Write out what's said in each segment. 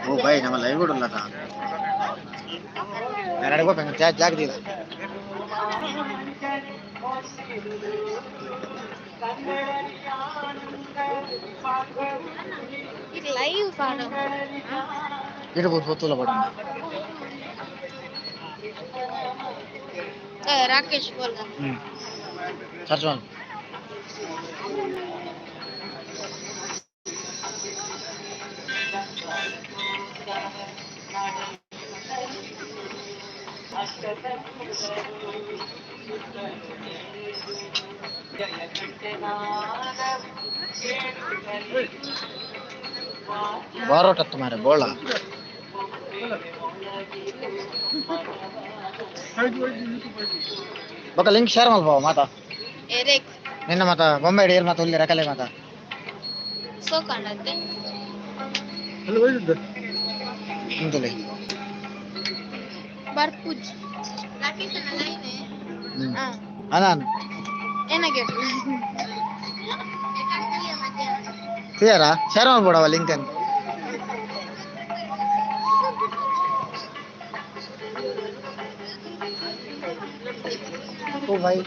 ಓ ಭಾಯ್, ನಮ್ಮ ಲೈವ್ ಕೂಡ ಉಲ್ಲದ ನಾನು ಜಾಗದಿಲ್ಲ. ಲೈವ್ ಪಾಡು. ಇಡ್ಬೋದು ಗೊತ್ತಿಲ್ಲ ಬಡ. ರಾಕೇಶ್ ಬೋಲ್. ಹ್ಮ್ ಸರ್ಚ್ ಮಾಡು. ಬಾರೋಟತ್ತು ಮಾರೆ ಬೋಳ. ಬೊಕ ಲಿಂಕ್ ಶೇರ್ ಮಲ್ಪವ ಮಾತ. ಎರೆಕ್? ನಿನ್ನ ಮಾತ ಬೊಂಬೆ ಏರ್ ಮಾತ ಉಲ್ಲೆ ರಕಲೆ ಮಾತ. ಸೋಕಾಣತ್ತೆ. ಇಂತುಲೆ. ಬರ್ಪುಜ್ ರಾಕೇಶ್ ಲೈವ್. ಹ್ಮ್. ಹಾ. ಅನಾನ್. ಏನಾಗೆ? ಕ್ಲಿಯರಾ? ಶೇರ್ ಮಾಡ್ಬೋಡವ ಲಿಂಕ್ ಅನ್ನು. ಓ ಭಾಯ್,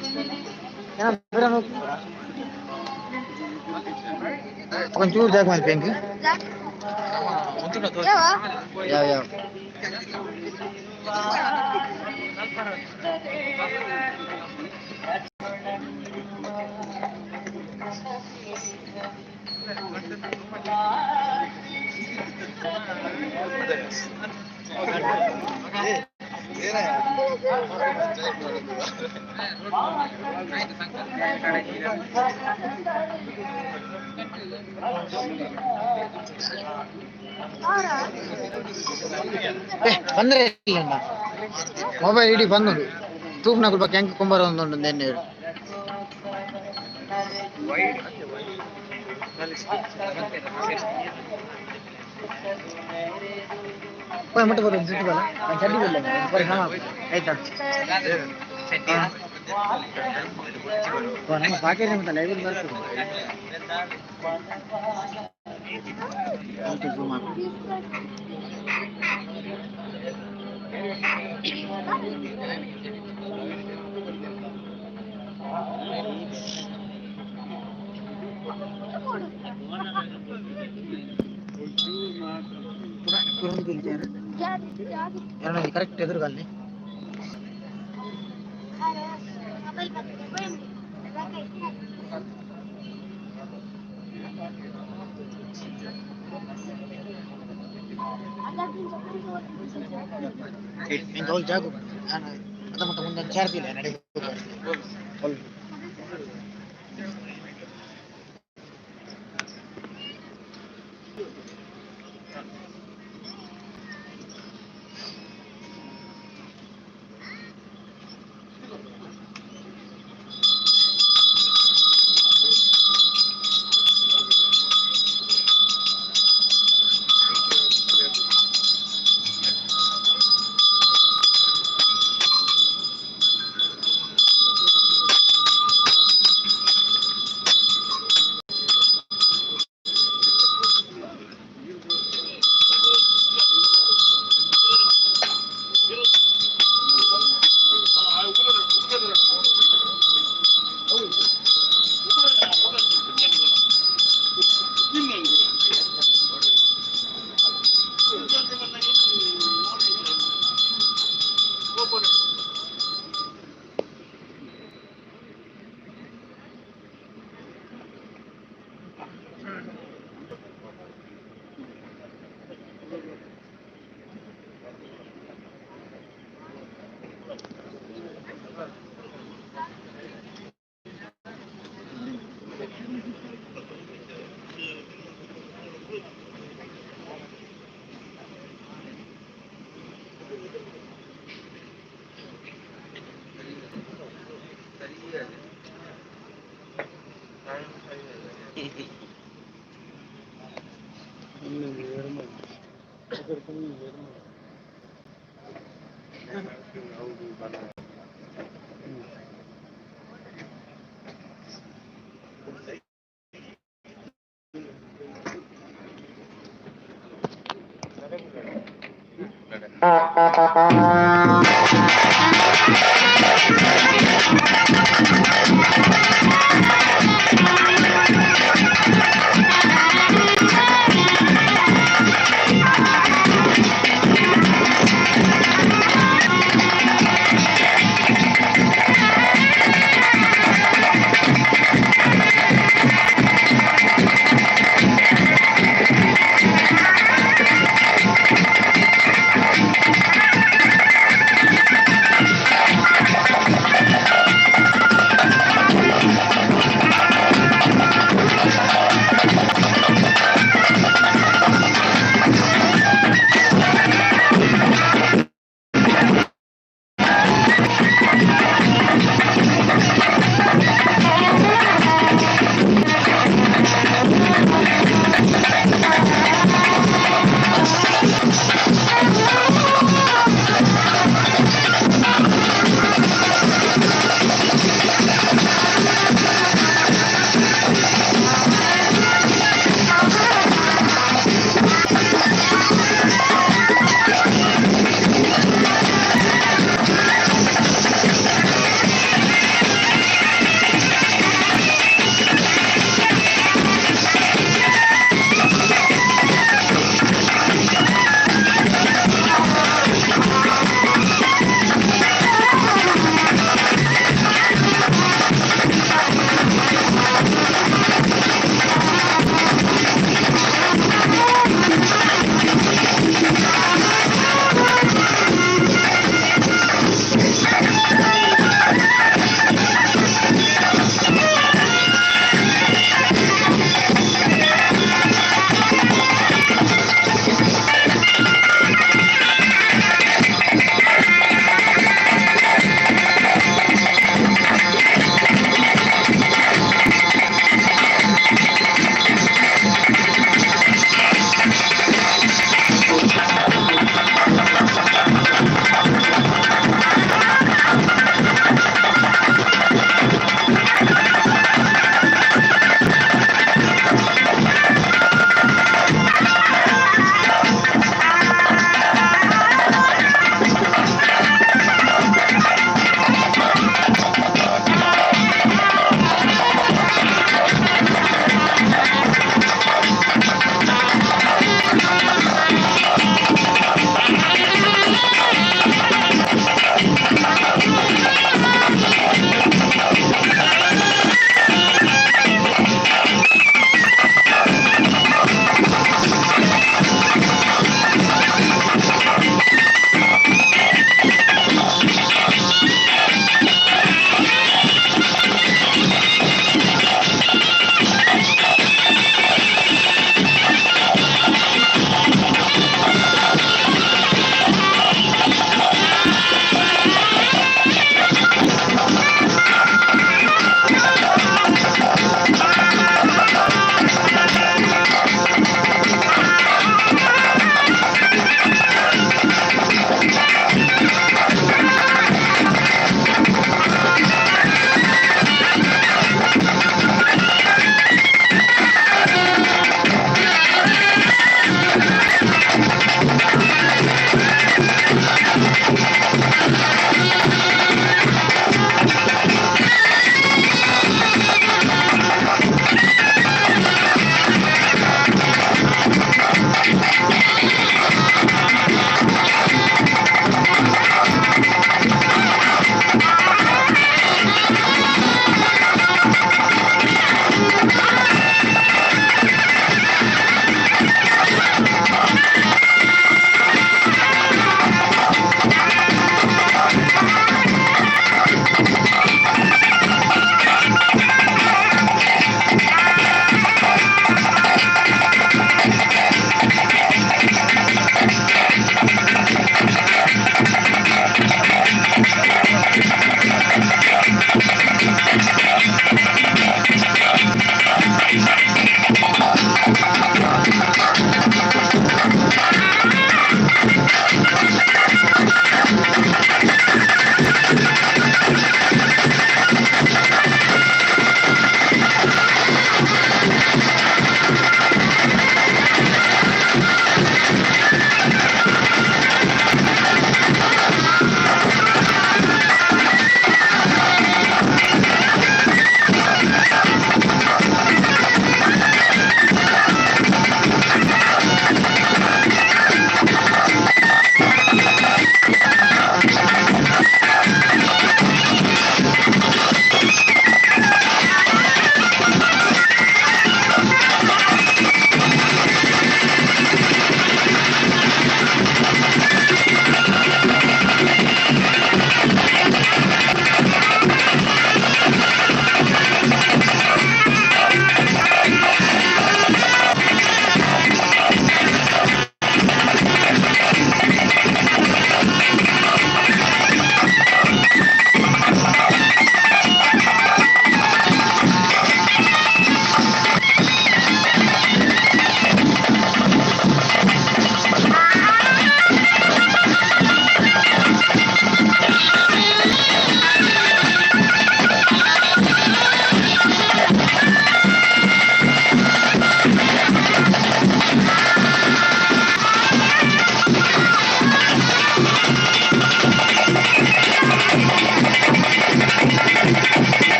ಒಂಚೂರು ಜಾಗ ಮಲ್ಪಿ ಹೆಂಗ್. ಯಾವ? ಯಾವ ಯಾವ? ಏ ಬಂದ್ರೆ ಇಲ್ಲ, ಮೊಬೈಲ್ ಇಡೀ ಬಂದು ತೂಪ್ನಗುಲ್ ಬಗ್ಗೆ ಹೆಂಗ್ ಕುಂಬಾರ ಒಂದು ಎಣ್ಣೆ. ಮುಟ್ಟ ಬರೋದು ಜುಟ್ಟು ಬಲ್ಲ, ನಾನು ಚಡ್ಡಿ ಬಿಡಲ್ಲ ಪರಿಣಾಮ ಆಯ್ತಾ? ನಮ್ಮ ಪಾಕೇಜ್ ಅಂತ ಲೈವ್ ಬರ್ತದೆ. ಜೂಮ್ ಹಾಕು. ಕರೆಕ್ಟ್ ಎದುರುಗಲ್ಲಿ. ಎಂತ ಅವ್ಳು ಜಾಗು ನಾನು ಅದ ಮಟ್ಟ ಮುಂದೆ ಚಾರ್ಜ್ ಇಲ್ಲ ನಡೆ.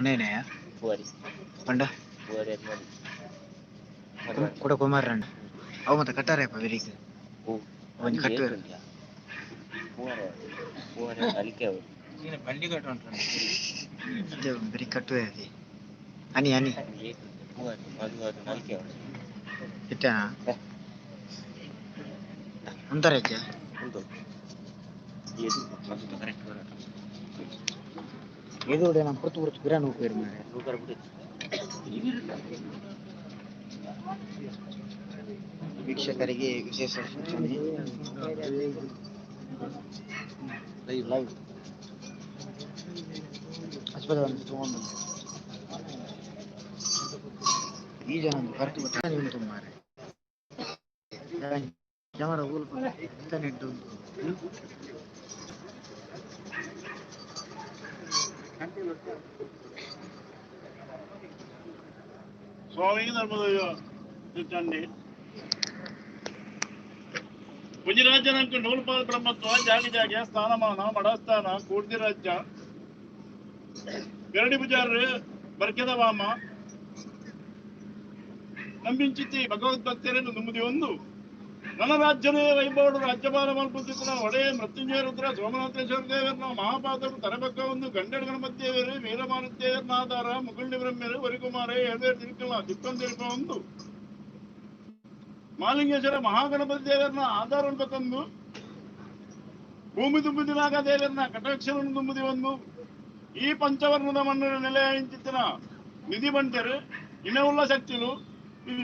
ಅನೇನೆಯ ಪೂವರಿ. ಪಂಡ. ಪೂವರಿ. ಕುಡ ಕುಮಾರಣ್ಣ ಅವು ಮತ್ತೆ ಕಟ್ಟಾರೆಪ್ಪ ಬೆರಿಕ್. ಒಂಜಿ ಕಟ್ಟುವೆರ್. ಪೂವರಿ ನಲಿಕೆ ಅವು. ಅದೇ ಬೆರಿಕ್ ಕಟ್ಟುವೆ ಅದಿ ಅನಿ ಅನಿ. ಪೂವರಿ ಮಧು ಅದು ನಲಿಕೆ ಅವು. ಇಟ್ಟನಾ ಅಂತಾರಜ್ಜ. ಉಂಟು ಮಧು ಕರೆಕ್ಟ್ ಬರಲ್ಲ. ಎದುರುಡೆ ನಾನು ಪುರ್ತು ಪುರ್ತು ಪಿರಾನ್ ಹೋಗ್ಬೇರು ಮಾರೆ. ನೂಕರ ಬಿಡಿ. ವೀಕ್ಷಕರಿಗೆ ವಿಶೇಷ ಸೂಚನೆ. ಲೈವ್ ಆಸ್ಪತ್ರೆ ತಗೊಂಡು ಈ ಜನ ಒಂದು ಕರೆಕ್ಟ್ ಗೊತ್ತಾ ಉಂಟು ಮಾರೆ. ಕ್ಯಾಮರಾ ಇಂಟರ್ನೆಟ್ ಉಂಟು. ಸ್ವಾಮಿ ಧರ್ಮದಯ್ಯ ಚಂಡಿ ಗುಜರಾಜನಂಕ ನೂಲ್ಪಾಲ್ ಬ್ರಹ್ಮತ್ವ ಜಾಗ ಜಾಗ ಸ್ಥಾನಮಾನ ಮಠಸ್ಥಾನ ಕೂಡ್ದಿ ರಾಜ್ಯ ಗರಡಿ ಪೂಜಾರರು ಬರ್ಕೆದ ವಾಮ ನಂಬಿಂಚಿತಿ ಭಗವದ್ಭಕ್ತರನ್ನು ನುಮ್ಮದಿ ಒಂದು ನನ್ನ ರಾಜ್ಯನೇ ವೈಭವಡು ರಾಜ್ಯಭಾರ ಮಲ್ಪುತ್ತಿದ್ದ ಒಡೆಯ ಮೃತ್ಯುಂಜಯ ರುದ್ರ ಸೋಮನಾಥೇಶ್ವರ ದೇವರನ್ನ ಮಹಾಪಾತರು ತರಬಕ್ಕ ಒಂದು ಗಂಡಡ ಗಣಪತಿಯವರು ವೀರಮಾರುತೇವರನ ಆಧಾರ ಮುಗುಳ್ಳಿ ಬ್ರಹ್ಮರು ವರಿಕುಮಾರ ಏಳ್ಬೇರು ತಿರುಕಲ್ಲ ದಿಕ್ಕಂದಿರುಪ ಒಂದು ಮಾಲಿಂಗೇಶ್ವರ ಮಹಾಗಣಪತಿ ದೇವರನ್ನ ಆಧಾರ ತಂದು ಭೂಮಿ ತುಂಬಿದಿನಾಗ ದೇವರನ್ನ ಕಟಾಕ್ಷರನ್ನು ತುಂಬುದಿ ಒಂದು ಈ ಪಂಚವರ್ಣದ ಮಣ್ಣಿನ ನೆಲೆಯ ಇಂಚಿತ್ತಿನ ನಿಧಿ ಬಂಟರು ಇನವುಳ್ಳ ಶಕ್ತಿಲು ಈ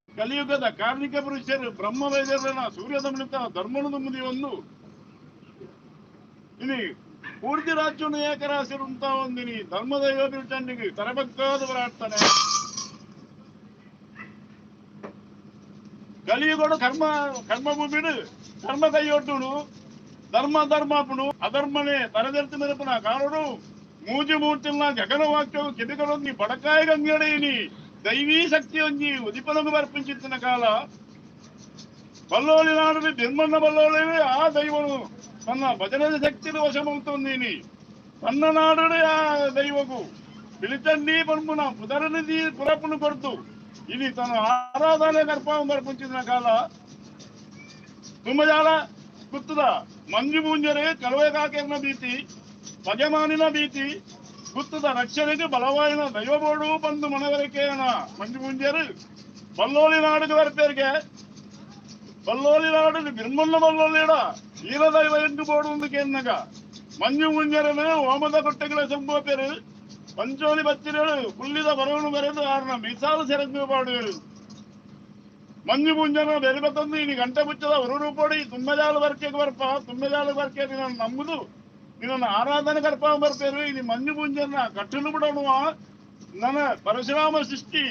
ಕಲಿಯುಗದ ಕಾರ್ಮಿಕ ಪುರುಷರು ಬ್ರಹ್ಮ ವೈದ್ಯರನ್ನ ಸೂರ್ಯ ಸಮಿತ ಧರ್ಮನು ತುಂಬುದಿ ಒಂದು ಇನಿ ಪೂರ್ತಿ ರಾಜ್ಯವನ್ನು ಏಕರಾಶಿರುಂತ ಒಂದಿನಿ ಧರ್ಮದೈವ ಬಿರುಚಂಡಿಗೆ ತರಬಕ್ಕಾದ ಬರಾಡ್ತಾನೆ. ಕಲಿಯುಗಡು ಕರ್ಮ ಕರ್ಮಭೂಮಿಡು ಧರ್ಮ ಕೈಯೊಡ್ಡುನು ಧರ್ಮ ಧರ್ಮಾಪುನು ಅಧರ್ಮನೇ ತರದೆರ್ತು ಮೆರಪುನ ಕಾಲುಡು ಮೂಜಿ ಮೂರ್ತಿಲ್ಲ ಗಗನವಾಕ್ಯವು ಕಿಬಿಗಳೊಂದಿ ಬಡಕಾಯ ಗಂಗಡೆಯಿನಿ ದೈವೀ ಶಕ್ತಿಯೊಂಜಿ ಉದಿಪನಗು ಬರ್ಪಿಂಚಿತ್ತಿನ ಕಾಲ ಬಲ್ಲೋಳಿ ನಾಡು ಬಿರ್ಮಣ್ಣ ಬಲ್ಲೋಳಿ ಆ ದೈವನು ತನ್ನ ಭಜನದ ಶಕ್ತಿಯ ವಶಮೌತೊಂದಿನಿ ತನ್ನ ನಾಡು ಆ ದೈವಗು పిలిచండి పన్మున పుదరనిది పురపును కొడుతూ ఇది తన ఆరాధన గర్భం ಬರ್ಪುಂಚಿನ ಕಾಲ తుమ్మజాల గుర్తుద ಮಂಜು ಪೂಂಜರೆ ಕಲುವೆ ಕಾಕೆರ್ನ ಭೀತಿ ಪಜಮಾನಿನ ಭೀತಿ ಗುತ್ತದ ರಕ್ಷಣೆಗೆ ಬಲವಾಯಿನ ದೈವಬೋಡು ಬಂದು ಮನವರಿಕೆಯನ ಮಂಜು ಪೂಂಜರು ಬಲ್ಲೋಳಿ ನಾಡುಗೆ ಬರ್ಪೇರಿಗೆ ಬಲ್ಲೋಳಿ ನಾಡು ಬಿರ್ಮಣ್ಣ ಬಲ್ಲೋಳಿಡ ಈರ ದೈವ ಎಂದು ಬೋಡು ಒಂದು ಕೇನ್ನಗ ಮಂಜು ಮುಂಜರನ ಓಮದ ಕೊಟ್ಟೆಗಳ ಸಂಭವ ಪಂಚೋಲಿ ಬತ್ತಿರೇಳು ಪುಲ್ಲಿದ ಬರವಣು ಬರೆದು ಆರ್ನ ಮೀಸಾಲು ಸೆರಂಗು ಪಾಡುವರು ಮಂಜು ಮುಂಜನ ಬೆರಿಬತ್ತಂದು ಇನಿ ಗಂಟೆ ಮುಚ್ಚದ ಹೊರರು ಪೊಡಿ ತುಮ್ಮೆಜಾಲು ಬರ್ಕೆಗೆ ಬರ್ಪ ತುಮ್ಮೆಜಾಲು ಬರ್ಕೆ ನಿನ್ನ ನಂಬುದು ನಿನ್ನ ಆರಾಧನೆ ಕರ್ಪ ಬರ್ಪೇರು ಇನಿ ಮಂಜು ಮುಂಜನ ಕಟ್ಟಲು ಬಿಡೋಣುವ ನನ್ನ ಪರಶುರಾಮ ಸೃಷ್ಟಿ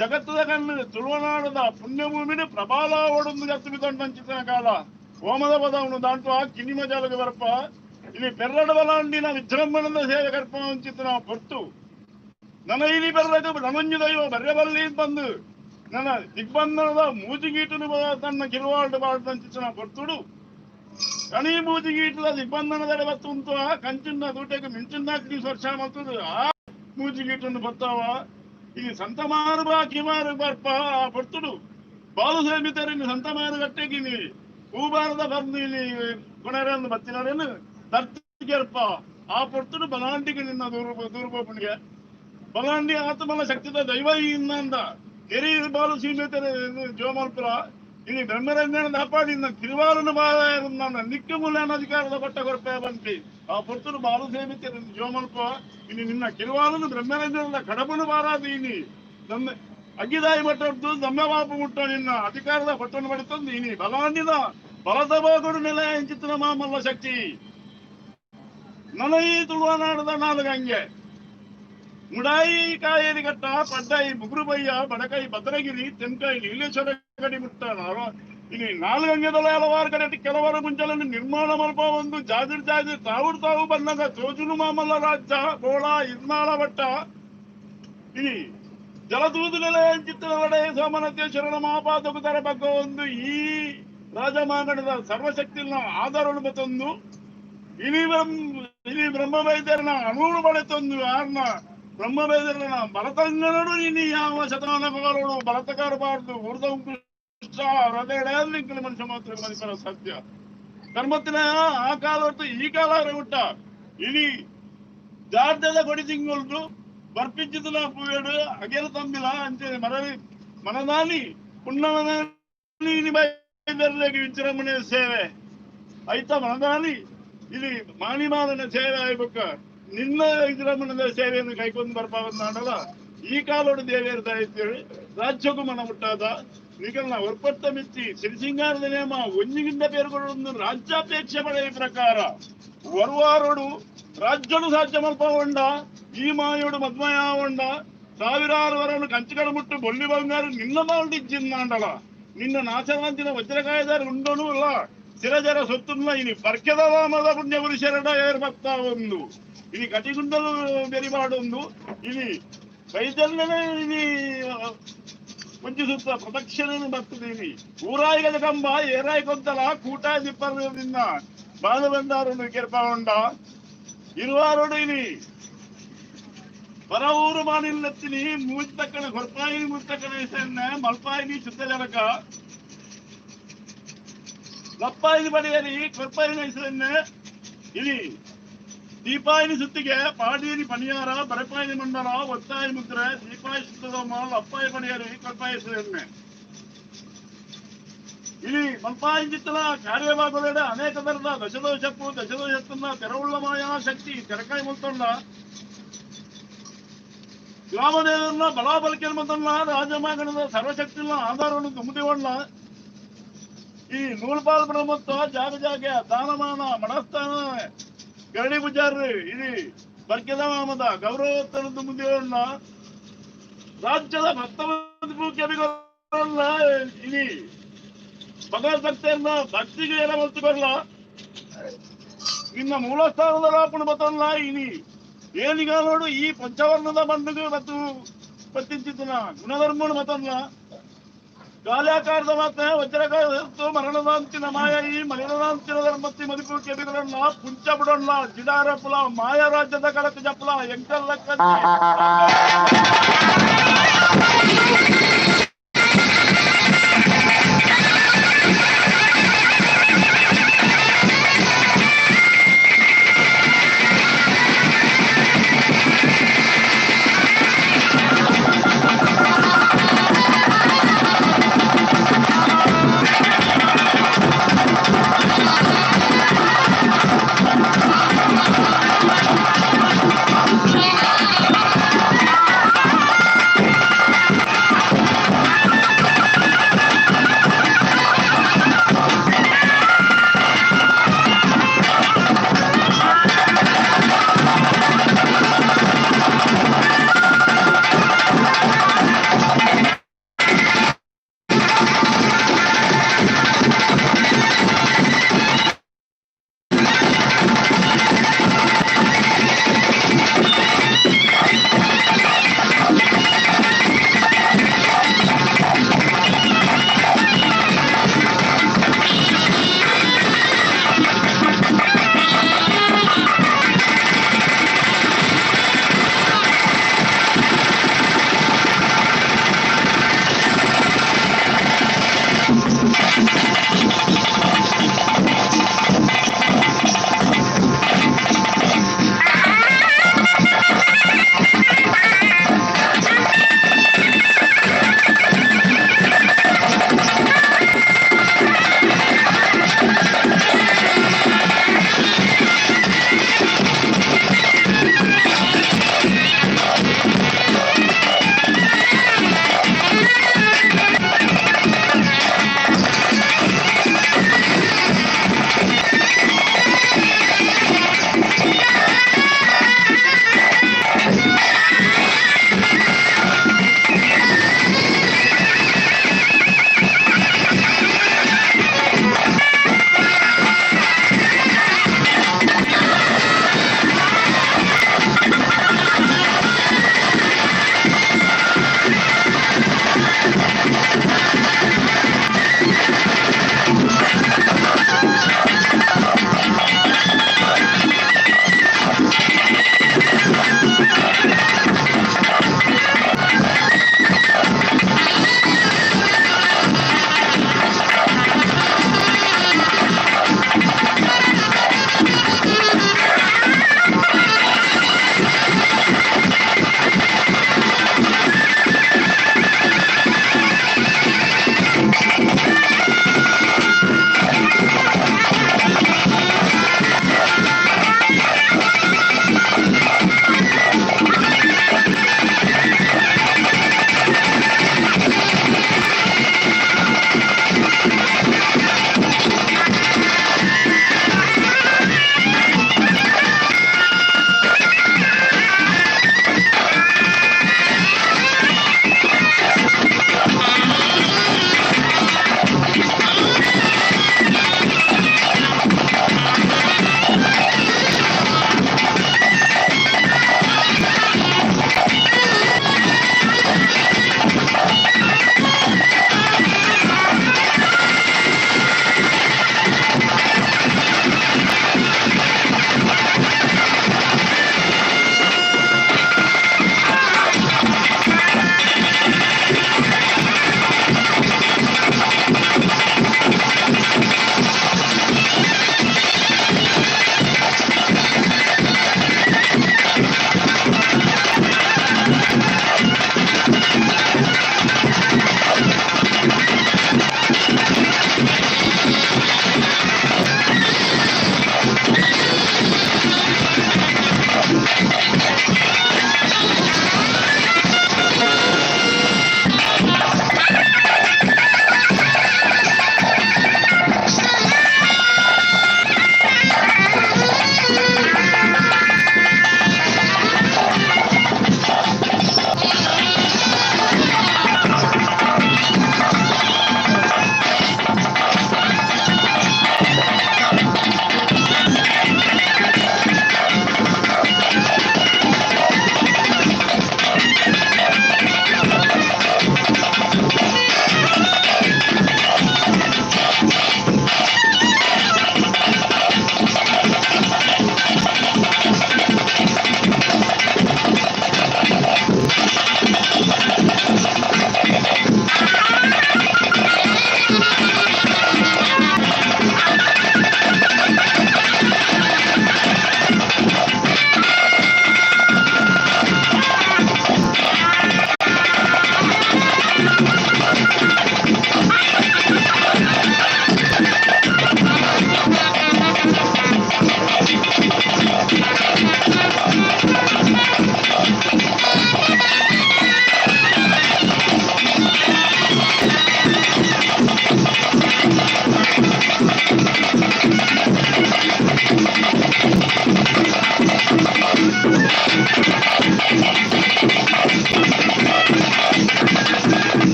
ಜಗತ್ತದ ಕಣ್ಣು ತುಳುವನಾಡದ ಪುಣ್ಯಭೂಮಿని ಪ್ರಬಾಲ ಓಡೊಂದು ಜತ್ತು ಬಿದ್ದಂಚಿತನ ಕಾಲ ಓಮದ ಪದವನು ದಾಂಟು ಆ ಕಿನಿಮ ಜಾಲಗೆ ಬರ್ಪ ಇಲ್ಲಿ ಪೆರ್ರಡ ಬಲಾಂಡಿನ ವಿಜೃಂಭಣದ ಸೇವೆ ಕರ್ಪ ವಂಚಿತನ ಪೊರ್ತು ನನ್ನ ಇಲಿ ಬೆರ್ರಗ ನಮಂಜು ದೈವ ಬರ್ರೆಬಲ್ಲಿ ಬಂದು ನನ್ನ ದಿಗ್ಬಂಧನದ ಮೂಜಿಗೀಟನು ತನ್ನ ಕಿರುವಾಡು ಬಾಳ್ದಂಚಿತನ ಪೊರ್ತುಡು ಕಣಿ ಮೂಜಿಗೀಟದ ದಿಗ್ಬಂಧನದಡೆ ಬತ್ತುಂತು ಆ ಕಂಚಿನ ದೂಟೆಗೆ ಮಿಂಚಿನ ಅಗ್ನಿ ವರ್ಷ ಮಲ್ತದು ಆ ಮೂಜಿಗೀಟನ್ನು ಬತ್ತಾವ ಈ ಸಂತಮಾರು ಬಾ ಕಿಮಾರು ಬರ್ಪ ಆ ಪೊರ್ತುಡು ಬಾಲು ಸೇಮಿತರಿನ ಸಂತಮಾರು ಗಟ್ಟೆಗಿನಿ ಹೂಬಾರದ ಬಂದು ಇಲ್ಲಿ ಗುಣರನ್ನು ಬತ್ತಿನರೇನು ದರ್ತಿಗೆರ್ಪ ಆ ಪೊರ್ತುಡು ಬಲಾಂಡಿಗೆ ನಿನ್ನ ದೂರ ದೂರಬೋಪನಿಗೆ ಬಲಾಂಡಿ ಆತ್ಮನ ಶಕ್ತಿದ ದೈವ ಇನ್ನಂದ ಕೆರಿ ಬಾಲು ಸೀಮಿತರ ಜೋಮಲ್ಪುರ ಇನಿ ಬ್ರಹ್ಮರಂಜನ ದಾಪಾಡಿ ತಿರುವಾರನ ಬಾಳ ನಿಕ್ಕ ಮೂಲ್ಯಾನ ಅಧಿಕಾರದ ಪಟ್ಟ ಕೊರಪೆ ಬಂತಿ ಆ ಪೊರ್ತುಡು ಬಾಲು ಸೇಮಿತರ ಜೋಮಲ್ಪ ಇನಿ ನಿನ್ನ ಕಿರುವಾರನು ಬ್ರಹ್ಮರಂಜನದ ಕಡಬನು ಬಾರಾದ ಇನಿ ನಮ್ಮ ಅಗ್ಗಿದಾಯಿ ಮಟ್ಟದ್ದು ದಮ್ಮ ಬಾಪು ಮುಟ್ಟ ನಿನ್ನ ಅಧಿಕಾರದ ಪಟ್ಟನ್ನು ಪಡಿತಂದು ಇನಿ ಬಲಾಂಡಿದ ಬಲದ ಬಾಗುಡು ನೆಲ ಎಂಚಿತ್ತಿನ ಮಾಮಲ್ಲ ಶಕ್ತಿ ನನೈ ತುಳುವನಾಡದ ನಾಲ್ಗಂಗೆ ಮುಡಾಯಿ ಕಾಯೇರಿ ಕಟ್ಟ ಪಡ್ಡಾಯಿ ಮುಗುರುಬಯ್ಯ ಬಡಕಾಯಿ ಭದ್ರಗಿರಿ ತೆಂಕಾಯಿ ನೀಲೇಶ್ವರ ಕಡಿ ಮುಟ್ಟ ಇನಿ ನಾಲ್ಗಂಗೆದೊಳ ಹಲವಾರು ಕಡೆ ಕೆಲವರು ಮುಂಚೆలను ನಿರ್ಮಾಣ ಮಲ್ಪ ಒಂದು ಜಾಜಿರ್ ಜಾಜಿರ್ ತಾವು ತಾವು ಬಂದಾಗ ತೋಜುನು ಮಾಮಲ್ಲ ರಾಜ್ಯ ಬೋಳ ಇರ್ನಾಳ ಭಟ್ಟ ಇನಿ ಜಲದೂದು ನೆಲೆ ಚಿತ್ರವಡೆ ಸೋಮನತೇಶ್ವರನ ಮಹಾಪಾದಕುತರ ಬಗ್ಗೆ ಒಂದು ಈ ರಾಜಮಾನದ ಸರ್ವಶಕ್ತಿನ ಆಧಾರವನ್ನು ಮತ್ತೊಂದು ಇನಿ ಬ್ರಹ್ಮ ಇನಿ ಬ್ರಹ್ಮ ವೈದ್ಯರನ ಅಣುಳು ಬಳೆತೊಂದು ಆರ್ನ ಬ್ರಹ್ಮವೇದರನ ಬಲತಂಗನಡು ನೀನು ಯಾವ ಶತಮಾನ ಮಗಳೋಡು ಬಲತಕಾರ ಬಾರ್ದು ಉರ್ದ ಕೃಷ್ಣ ಹೃದಯ ಮನುಷ್ಯ ಮಾತ್ರ ಮನುಷ್ಯರ ಸಾಧ್ಯ ಧರ್ಮತ್ತಿನ ಆ ಕಾಲ ಹೊರತು ಈ ಕಾಲ ಹುಟ್ಟ ಇನಿ ಜಾರ್ದದ ಕೊಡಿ ತಿಂಗಳು ಬರ್ಪಿಂಚಿದ ಪೂವೇಡು ಅಗೆಲ ತಂಬಿಲ ಅಂಚೆ ಮರಳಿ ಮನದಾನಿ ಪುಣ್ಣಮನಾನಿ ವಿಜೃಂಭಣೆ ಸೇವೆ ಐತ ಮನದಾನಿ ಇಲ್ಲಿ ಮಾಣಿಮಾಲನ ಸೇವೆ ಆಗ್ಬೇಕ ನಿನ್ನ ವಿಜೃಂಭಣದ ಸೇವೆಯನ್ನು ಕೈಕೊಂಡು ಬರ್ಪಾವಂದಾಡಲ್ಲ ಈ ಕಾಲೋಡು ದೇವೇರ್ ದಯತ್ತೇಳಿ ರಾಜ್ಯಕ್ಕೂ ಮನ ಮುಟ್ಟಾದ ನಿಗಲ್ನ ಒರ್ಪತ್ತ ಮಿತ್ತಿ ಸಿರಿಸಿಂಗಾರದ ನೇಮ ಒಂಜಿಗಿಂದ ಪೇರುಗಳು ರಾಜ್ಯಾಪೇಕ್ಷೆ ಪಡೆಯ ಪ್ರಕಾರ ವರ್ವಾರೋಡು ರಾಜ್ಯಡು ಸಾಧ್ಯ ಮಲ್ಪಗೊಂಡ ಈ ಮಾಯೋಡು ಮದ್ಮಯಾವಂಡ ಸಾವಿರಾರು ವರನು ಕಂಚುಕಡ ಮುಟ್ಟು ಬೊಲ್ಲಿ ಬಂಗಾರು ನಿನ್ನ ಮಾಲ್ಡಿಜ್ಜಿಂದಾಂಡಲ ನಿನ್ನ ನಾಶವಾಂತಿನ ವಜ್ರಕಾಯದಾರ ಉಂಡೋನು ಅಲ್ಲ ಸಿರಜರ ಸೊತ್ತುನ್ನ ಇನಿ ಬರ್ಕೆದ ವಾಮದ ಪುಣ್ಯ ಪುರುಷರಡ ಏರ್ ಭಕ್ತ ಒಂದು ಇನಿ ಕಟಿಗುಂಡಲು ಬೆರಿಬಾಡೊಂದು ಇನಿ ವೈದ್ಯನೇ ಇನಿ ಒಂಜಿ ಸುತ್ತ ಪ್ರದಕ್ಷಿಣೆ ಬರ್ತದೀನಿ ಊರಾಯಿಗದ ಕಂಬ ಏರಾಯಿ ಕೊಂತಲ ಕೂಟಾಯ ದಿಪ್ಪರ್ ನಿನ್ನ ಬಾಲ ಬಂದಾರನ್ನು ಕೆರ್ಪಗೊಂಡ ಇರುವಾರೋಡು ಇನಿ ಪರ ಊರು ಮಾನಿಲ್ಲತ್ತಿನಿ ಮೂಜಿ ತಕ್ಕಣ ಕೊರ್ಪಾಯಿನಿ ಮುತ್ತಕ್ಕಣ ಹೆಸರನ್ನ ಮಲ್ಪಾಯಿನಿ ಶುದ್ಧ ಜನಕ ಲಪ್ಪಾಯಿನಿ ಬಡಿಯರಿ ಕೊರ್ಪಾಯಿನ ಹೆಸರನ್ನ ಇನಿ ದೀಪಾಯಿನಿ ಸುತ್ತಿಗೆ ಪಾಡೀನಿ ಪನಿಯಾರ ಬರಪಾಯಿನಿ ಮಂಡಲ ಒತ್ತಾಯಿ ಮುದ್ರೆ ದೀಪಾಯಿ ಸುತ್ತದಮ್ಮ ಲಪ್ಪಾಯಿ ಪಡಿಯರಿ ಕೊರ್ಪಾಯಿ ಹೆಸರನ್ನೇ ಇಲ್ಲಿ ಮಲ್ಪಾಯಿ ಚಿತ್ತಲ ಕಾರ್ಯಭಾಗದ ಅನೇಕ ತರದ ದಶದೋಷಪ್ಪು ದಶದೋಷತ್ತನ್ನ ತೆರವುಳ್ಳ ಮಾಯಾ ಶಕ್ತಿ ತೆರಕಾಯಿ ಮುಲ್ತೊಂಡ ಗ್ರಾಮದೇವರನ್ನ ಬಲಾಬಲಿಕೆ ಮಂತನ್ನ ರಾಜಮಾಗಣದ ಸರ್ವಶಕ್ತಿನ ಆಧಾರವನ್ನು ದುಮ್ಮದಿವಣ್ಣ ಈ ನೂಲ್ಪಾಲ್ ಬ್ರಹ್ಮತ್ವ ಜಾಗ ಜಾಗ ದಾನಮಾನ ಮನಸ್ಥಾನ ಗರಡಿ ಪೂಜಾರಿ ಇಲ್ಲಿ ಬರ್ಕೆದ ಮಾಮದ ಗೌರವೋತ್ತರ ದುಮ್ಮದಿವಣ್ಣ ರಾಜ್ಯದ ಭಕ್ತ ಇಲ್ಲಿ ಭಗವದ್ಭಕ್ತಿಯನ್ನ ಭಕ್ತಿಗೆ ಏನ ಮಲ್ತುಕೊಳ್ಳ ನಿನ್ನ ಮೂಲಸ್ಥಾನದ ರಾಪಣ ಬತಲ್ಲ ಇನಿ ಏನಿಗ ನೋಡು ಈ ಪಂಚವರ್ಣದ ಮಣ್ಣಿಗೆ ಮತ್ತು ಪತ್ತಿಂಚಿತನ ಗುಣಧರ್ಮನು ಮತಲ್ಲ ಗಾಲ್ಯಾಕಾರದ ಮಾತ ವಜ್ರಕಾಯ ಮರಣದಾಂತಿನ ಮಾಯ ಈ ಮಲಿನದಾಂತಿನ ಧರ್ಮತ್ತಿ ಮದಿಪು ಕೆಬಿಗಳನ್ನ ಪುಂಚ ಬಿಡೋಣ ಜಿಡಾರಪುಲ ಮಾಯ ರಾಜ್ಯದ ಕಳಕ ಜಪ್ಪಲ ಎಂಕಲ್ಲಕ್ಕ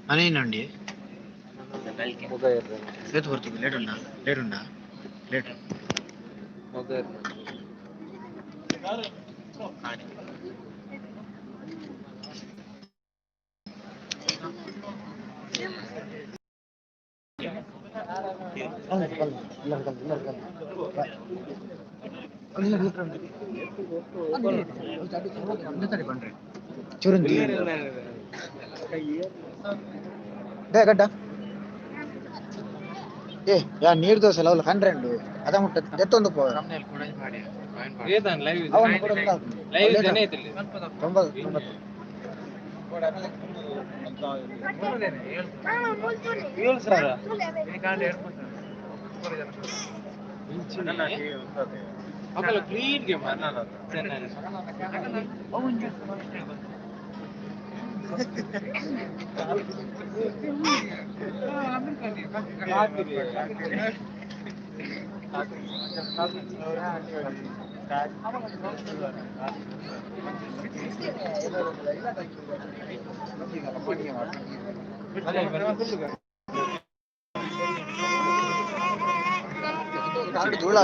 ಮನೆ ಉಂಡಿ. ನಲಿಕೆ. ಏತ್ ಬರ್ತದೆ? ಲೇಟ್ ಉಂಡಾ? ಲೇಟ್ ಉಂಡಾ? ಲೇಟ್. ಚುರುಂತಿ ಡೇ ಗಡ್ಡ. ಏ ಯಾ ನೀರ್ ದೋಸೆ ಅಲ್ಲ ಕಂಡ್ರೆಂಡು ಅದ ಮುಟ್ಟ ಎತ್ತೊಂದು ಪೋ. ಅವನು ಕೂಡ 90 90. ಧೂಳ.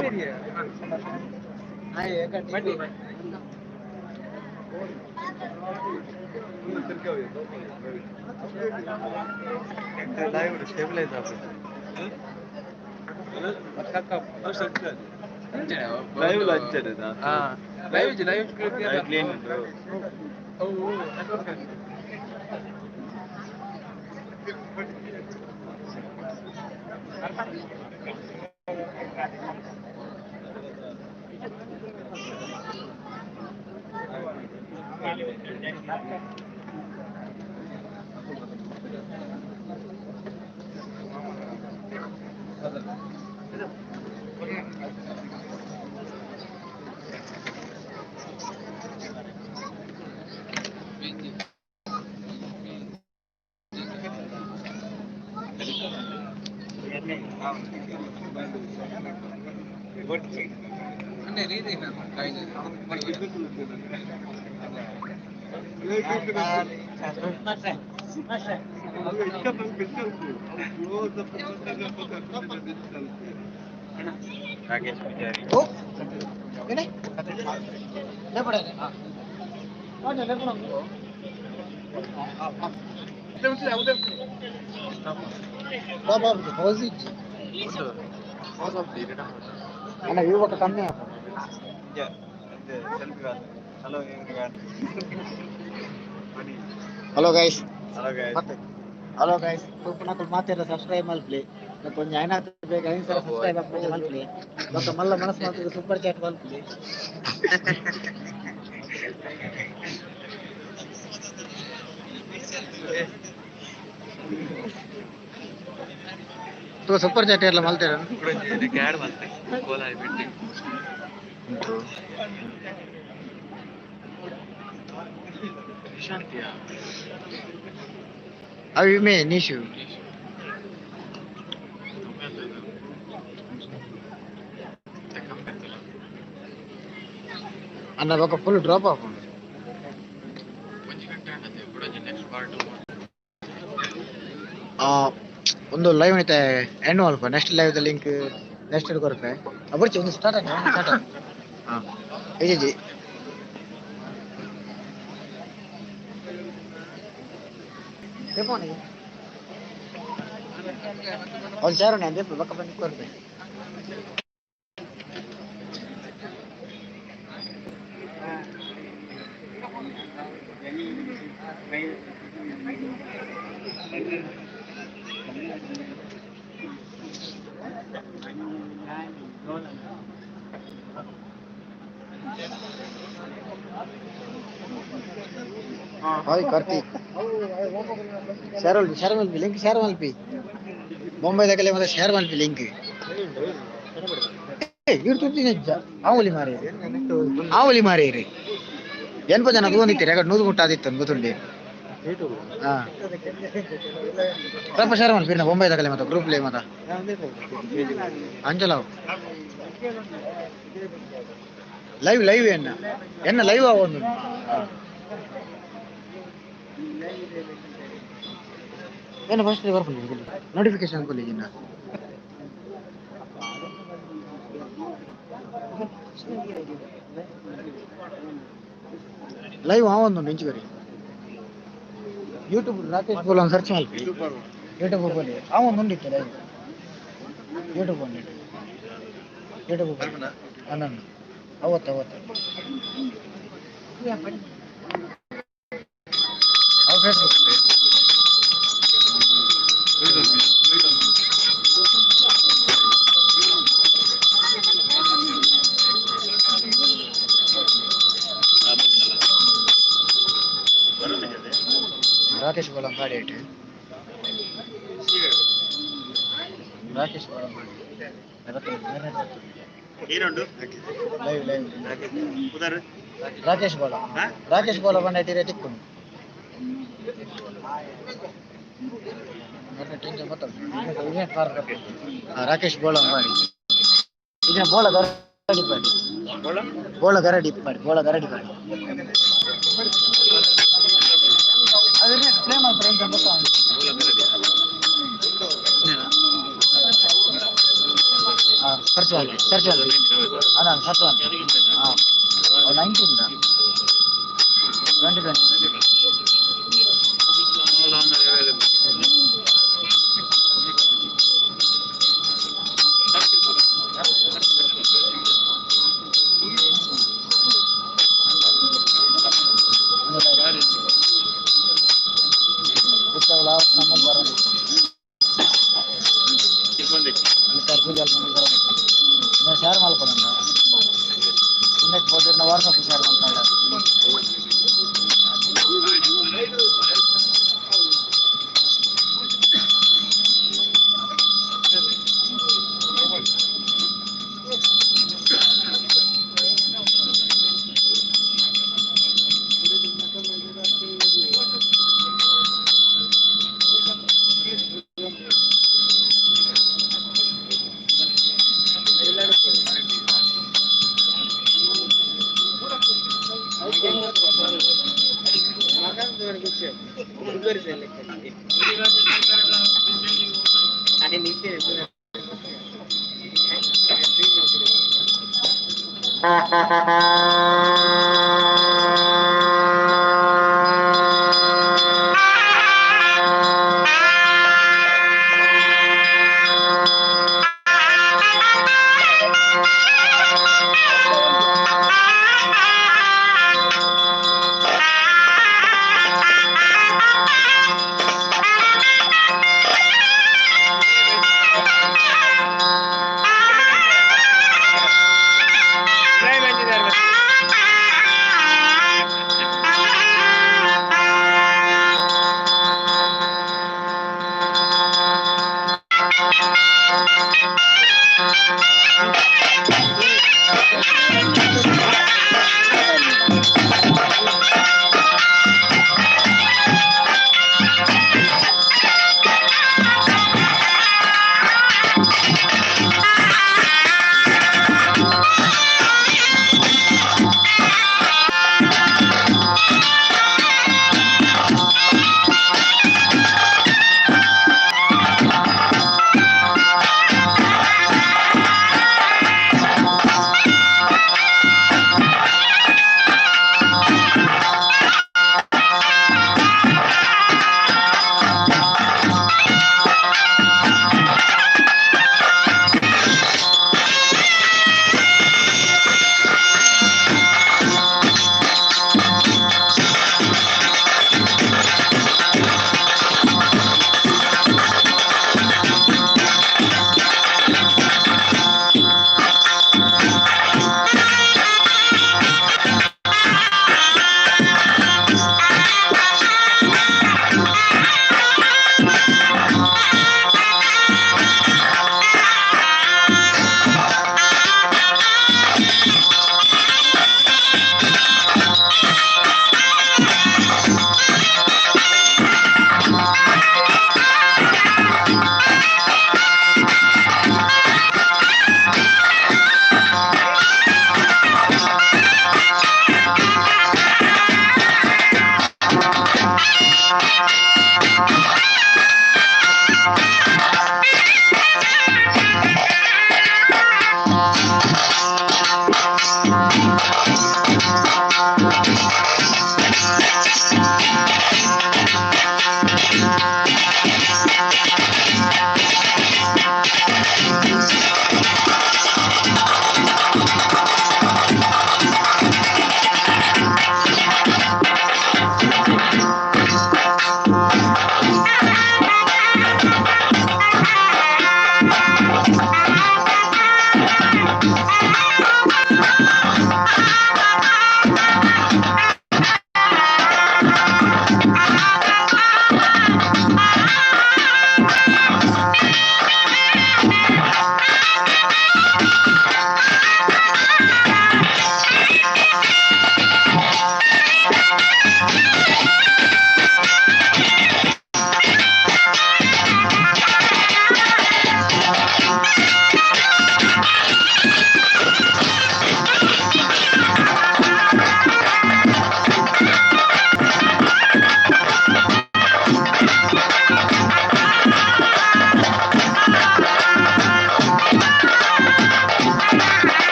ರಾಕೇಶ್ ಪೂಜಾರಿ. ಓ ಏನೇ ಲೇಪಡ. ಬಾಬಾ ಹೌಸ್ ಇಜ್ಜಿ ಅಣ್ಣ, ಯುವಕ ಕಮ್ಮಿ ಆಪ. Hello guys. ಮತ್ತೆ ಹಲೋ ಗೈಸ್, ತೂಪುನಕುಲು ಮಾತೆರ್ಲ ಸಬ್ಸ್ಕ್ರೈಬ್ ಮಲ್ಪುಲೆ. ಒಂಜಿ ಐನಾತ್ ಬೇಗ 5,000 ಸಬ್ಸ್ಕ್ರೈಬ್ ಆಪುನ ಮಲ್ಪುಲೆ. ಬೊಕ್ಕ ಮಲ್ಲ ಮನಸ್ ಮಲ್ತುದು ಸೂಪರ್ ಚಾಟ್ ಮಲ್ಪುಲೆ. ತೂ ಸೂಪರ್ ಚಾಟ್ ಎಲ್ಲ ಮಲ್ತೇರ. ಉಂಟು. ಅವಿ ಮೇ ನಿಶು ಅಣ್ಣ, ಬೊಕ್ಕ ಫುಲ್ ಡ್ರಾಪ್ ಆಪುಂಡು. ಆ ಒಂದು ಲೈವ್ ಐತೆ ಎಂಡ್ ಮಲ್ಪ. Next live the link next ಕೊರ್ಪೆ. ಅಬರ್ಚಿ, ಒಂದು ಸ್ಟಾರ್ಟ್ ಸ್ಟಾರ್ಟ್. ಹಾ ಇಜ್ಜಿ ಅವ್ನು ಸೇರೋಣ ಅಂದ್ರೆ ಬೊಕ್ಕ ಬಂದು ಕೊರ್ಪೆ. ಹಾಯ್ ಕಾರ್ತಿಕ್. ಶೇರ್ ಮಲ್ಪಿ, ಶೇರ್ ಮಲ್ಪಿ ಲಿಂಕ್, ಶೇರ್ ಮಲ್ಪಿ. ಬೊಂಬೈ ದಕಲೆ ಮತ್ತೆ ಶೇರ್ ಮಲ್ಪಿ ಲಿಂಕ್. ಏ ಇರ್ ತುರ್ತಿನ ಆವಲಿ ಮಾರಿ ಆವಲಿ ಮಾರಿ ರೀ. ಎನ್ಪ ಜನ ತೂವೊಂದಿತ್ತೆರ್ ಎಗಡ್ 100 ಮುಟ್ಟ ಆದಿತ್ತು ಗೊತ್ತುಂಡೆ. ಹಾ ಸ್ವಲ್ಪ ಶೇರ್ ಮಲ್ಪಿ ಬೊಂಬೈ ದಕಲೆ ಮತ್ತೆ ಗ್ರೂಪ್ ಲೇ ಮತ ಅಂಜಲಾವ್. ಲೈವ್ ಲೈವ್ ಎನ್ನ ಎನ್ನ ಲೈವ್ ಆವೊಂದು. ಏನು ಫಸ್ಟ್ ಬರ್ಪುಂಡು ನೋಟಿಫಿಕೇಶನ್ ಕೊಲ್ಲಿ ಲೈವ್ ಆವೊಂದುಂಡು ಇಂಚು ಯೂಟ್ಯೂಬ್ ರಾಕೇಶ್ ಬೋಲ ಸರ್ಚ್ ಮಲ್ಪಿ ಯೂಟ್ಯೂಬ್ ಬೋಲಿ ಆವೊಂದುಂಡಿತ್ತು ಲೈವ್ ಯೂಟ್ಯೂಬ್ ಒಂದಿಟ್ಟು ಯೂಟ್ಯೂಬ್ ಅನ್ನ ಅವತ್ತು ಅವತ್ತು ಅವು ಫೇಸ್ಬುಕ್. ರಾಕೇಶ್ ಬೋಲಂಪಾಡಿ ಇಟ್ಟು ರಾಕೇಶ್ ಬೋಲಂಪಾಡಿ ಲೈವ್ ಲೈವ್ ರಾಕೇಶ್ ಬೋಲ ರಾಕೇಶ್ ಬೋಲ ಬಂದ ತಿಕ್ಕೊಂಡು ರಾಕೇಶ್ ಬೋಳ ಮಾಡಿ ಇದನ್ನ ಬೋಳ ಗರಡಿ ಪಾಡಿ ಬೋಳ ಗರಡಿ ಪಾಡಿ ಬೋಳ ಗರಡಿ ಪಾಡಿ ಅದನ್ನೇ ಪ್ಲೇ ಮಾಡ್ತಾರೆ ಅಂತ ಗೊತ್ತಾಗ. ಸರ್ಚ್ ಮಾಡಿ ಸರ್ಚ್ ಮಾಡಿ ಅಲ್ಲ ಸರ್ಚ್ ಮಾಡಿ. ಹಾಂ, 19 2020. ಶೇರ್ ಮಲ್ಪೊಂಡ ಇನ್ನಕ್ಕೆ ಪೋತಿರ್ನ ವಾಟ್ಸಪ್ ಶೇರ್ ಮಲ್ಪಂಡ.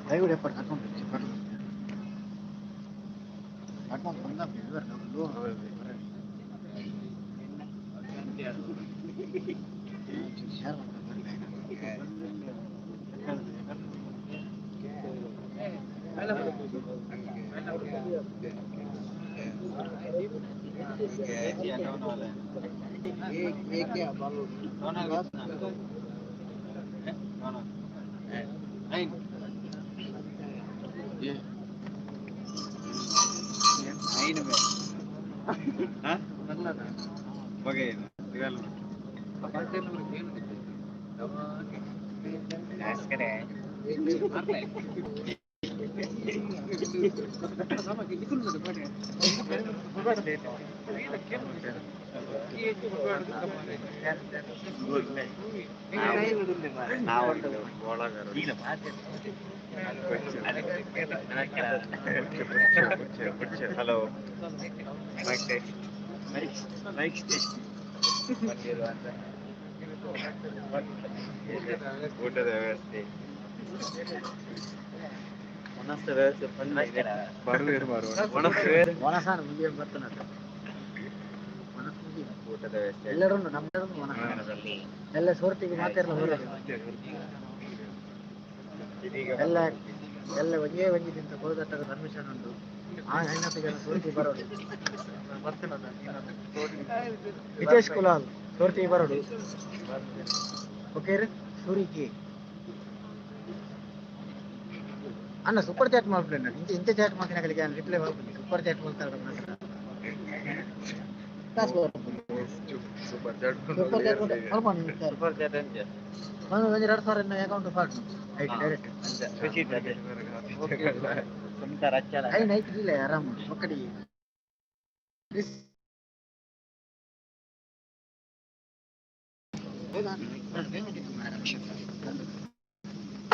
ಲೈವ್ ರೆಪೋರ್ಟ್ ಹಾಕೊಂಡು ಹಾಕೊಂಡು ಬಂದ share Hello mic test mic test ಊಟದ ವ್ಯವಸ್ಥೆ ವನಸಾನ ಮುಂದೆ ಬರ್ತಾನ ಊಟದ ವ್ಯವಸ್ಥೆ ಎಲ್ಲರೂ ನಮ್ಮೆಲ್ಲರೂ ವನಸ ಎಲ್ಲ ಸೋರ್ತಿಗೆ ಮಾತಾಡಲ್ಲ ಹೊರಗೆ ಎಲ್ಲ ಎಲ್ಲ ಒಂದೇ ಒಂಜಿ ತಿಂತ ಕೋಲ್ಕತ್ತಾದ ಪರ್ಮಿಷನ್ ಉಂಟು ಆ ಹೆಣ್ಣತ್ತಿಗೆ ಸೋರ್ತಿ ಬರೋಡು ಹಿತೇಶ್ ಕುಲಾಲ್ ಸೋರ್ತಿ ಬರೋಡು ಓಕೆ ಸೂರಿಗೆ ಅಣ್ಣ ಸೂಪರ್ ಚಾಟ್ ಮಾಡ್ಬಿಡಿ ಇಂಚ ಇಂಚ ಚಾಟ್ ಮಾಡ್ತೀನಿ ರಿಪ್ಲೈ ಮಾಡ್ಬಿಡಿ ಸೂಪರ್ ಚಾಟ್ ಮಾಡ್ತಾರೆ super chat super chat super chat ಅಂಚ ಒಂದು ಒಂದು 2000 ಅಕೌಂಟ್ ಫಾಟ್ ರೈಟ್ ಡೈರೆಕ್ಟ್ I night ಇಲ್ಲ ಆರಾಮ ಒಕ್ಕಡಿ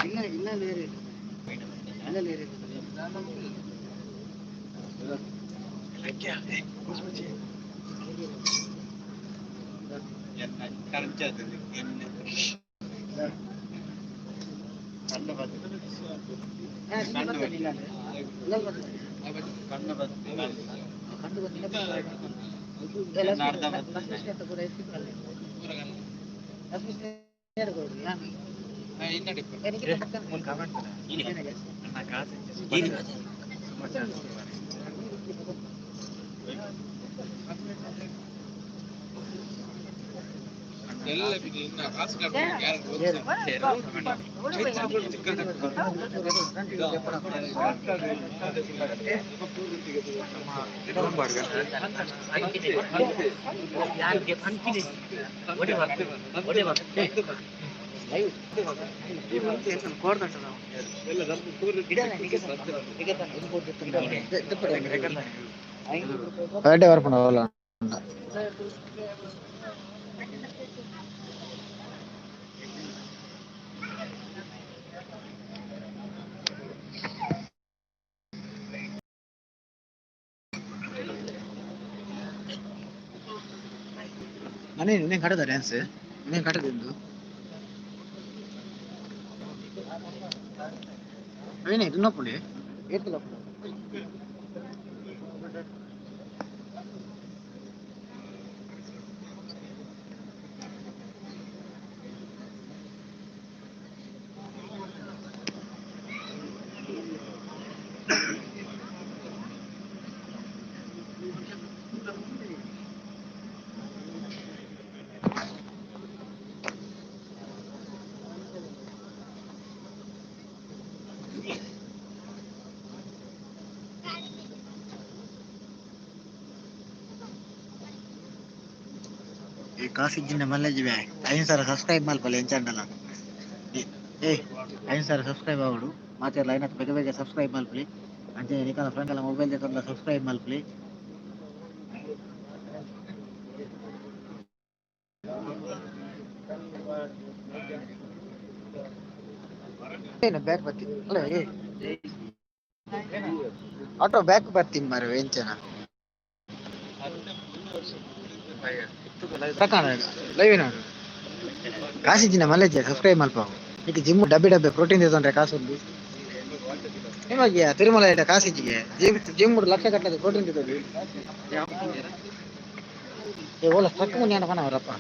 ಇಲ್ಲ ಇಲ್ಲ ಲೇರಿ ಇಲ್ಲ ಲೇರಿ ಮನೆ ಇನ್ನೇನು ಕಟ್ಟದ ಡ್ಯಾನ್ಸ್ ಇನ್ನೇನು ಕಟ್ಟದಿಂದು ಏನೇ ಇದನ್ನ ಪುಡಿ ಏತಿಲ್ಲ ಈ ಕಾಸಿಜ್ಜಿನ ಮಲ್ಲೆಜಿವೆ 5000 ಸಬ್ಸ್ಕ್ರೈಬ್ ಮಲ್ಪಲೆ ಎಂಚಂಡಲ. ಏ 5000 ಸಬ್ಸ್ಕ್ರೈಬ್ ಆವಡು ಮಾತೆ ಲೈನ್ ಬೇಗ ಬೇಗ ಸಬ್ಸ್ಕ್ರೈಬ್ ಮಲ್ಪಲಿ. ಅಂಚೆ ನಿಕಲ ಫ್ರೆಂಡ್ ಎಲ್ಲ ಮೊಬೈಲ್ ತಂದ ಸಬ್ಸ್ಕ್ರೈಬ್ ಮಲ್ಪಲಿ. ಏನು ಬ್ಯಾಕ್ ಬರ್ತಿ ಅಲ್ಲ, ಏ ಆಟೋ ಬ್ಯಾಕ್ ಬರ್ತೀನಿ ಮಾರೆ ಎಂಚನ ಲೈವ್ ನೋಡು. ಕಾಸಿಜ್ಜಿನ ಮಲ್ಲೆಜ್ಜೆ ಸಬ್ಸ್ಕ್ರೈಬ್ ಮಲ್ಪ. ಈಗ ಜಿಮ್ ಡಬ್ಬೆ ಡಬ್ಬೆ ಪ್ರೋಟೀನ್ ತಿಂದ್ರೆ ಕಾಸು ಉಂಟು ನಿಮಗೆ. ತಿರುಮಲ ಇಟ್ಟ ಕಾಸಿಜ್ಜಿಗೆ ಜಿಮ್ ಜಿಮ್ ಲಕ್ಷ ಕಟ್ಟದ ಪ್ರೋಟೀನ್ ತಿಂದದ್ದು. ಏ ಓಲ ಸ್ಟ್ರಕ್ ಮುನ್ನಿ ಅಣ್ಣ ಅವರಪ್ಪ.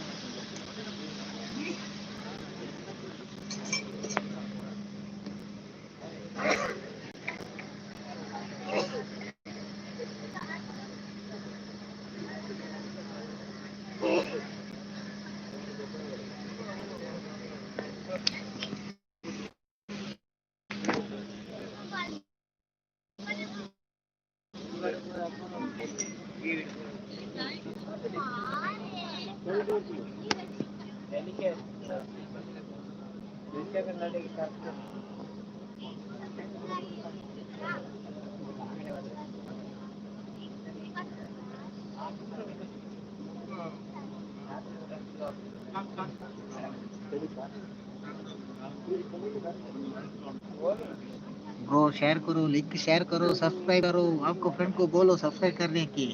ब्रो शेयर करो, लिंक शेयर करो, सब्सक्राइब करो, आपको फ्रेंड को बोलो सब्सक्राइब करने की।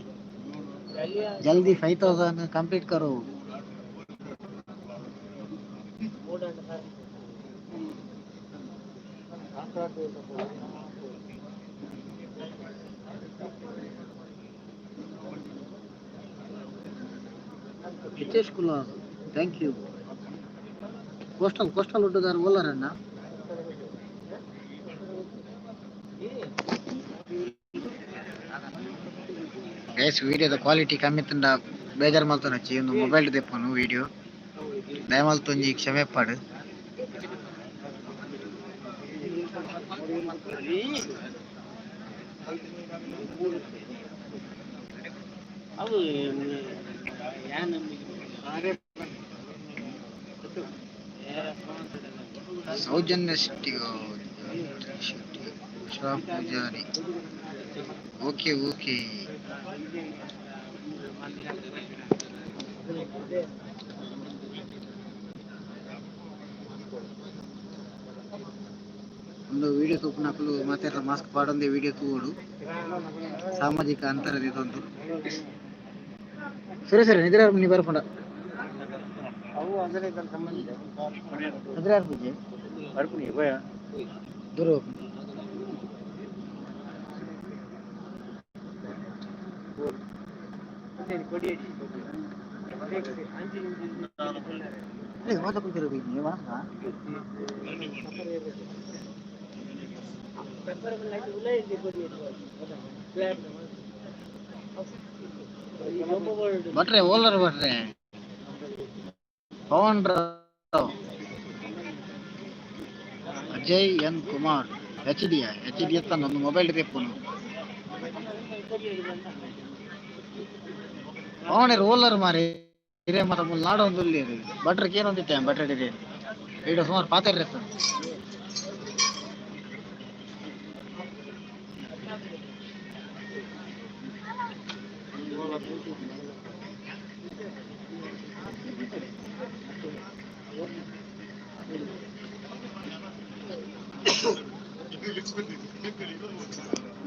जल्दी 5000 कंप्लीट करो। Hitesh Kumar thank you. Coastal coastal ಒಡ್ಡುದಾರ ಓಲಾರಣ್ಣ. Guys ವಿಡಿಯೋದ ಕ್ವಾಲಿಟಿ ಕಮ್ಮಿ ತಂಡ ಬೇಜಾರು ಮಲ್ತೊನಚ್ಚಿ ಒಂದು ಮೊಬೈಲ್ ದೆಪ್ಪನು ವಿಡಿಯೋ ದಯಮಲ್ತೊಂಜಿ ಕ್ಷಮೆ ಪಾಡು. Soujanya Shetty Shetty Usha Pujari okay okay. ಒಂದು ವಿಡಿಯೋ ತೂಪುನಕುಲು ಮಾತೆರ್ಲ ಮಾಸ್ಕ್ ಪಾಡೊಂದೇ ವಿಡಿಯೋ ತೂವೊಡು. ಸಾಮಾಜಿಕ ಅಂತರ ಇದೊಂದು. ಸರಿ ಸರಿ ನಿದ್ರೆ ನೀ ಬರ್ಪುಂಡ ನಿದ್ರೆ ಪೂಜೆ ದೂರ ಭಟ್ರೆ ಓಲರ್ ಭಟ್ರೆ Pavan Rao Ajay N Kumar H D H D ಎತ್ತನ ಒಂದು ಮೊಬೈಲ್ ತೆಪ್ಪುನು ಪವನ್ ಓಲರ್ ಮಾರಿ ಹಿರೇ ಮರ ಮುಲ್ ನಾಡೊಂದು ಉಲ್ಲೇರು ಭಟ್ರಿಗೆ ಏನೊಂದಿತ್ತೆ ಭಟ್ರೆ ಹಿರೇ ಇಡ ಸುಮಾರು ಪಾತೆರ್ ಇರ್ತದೆ.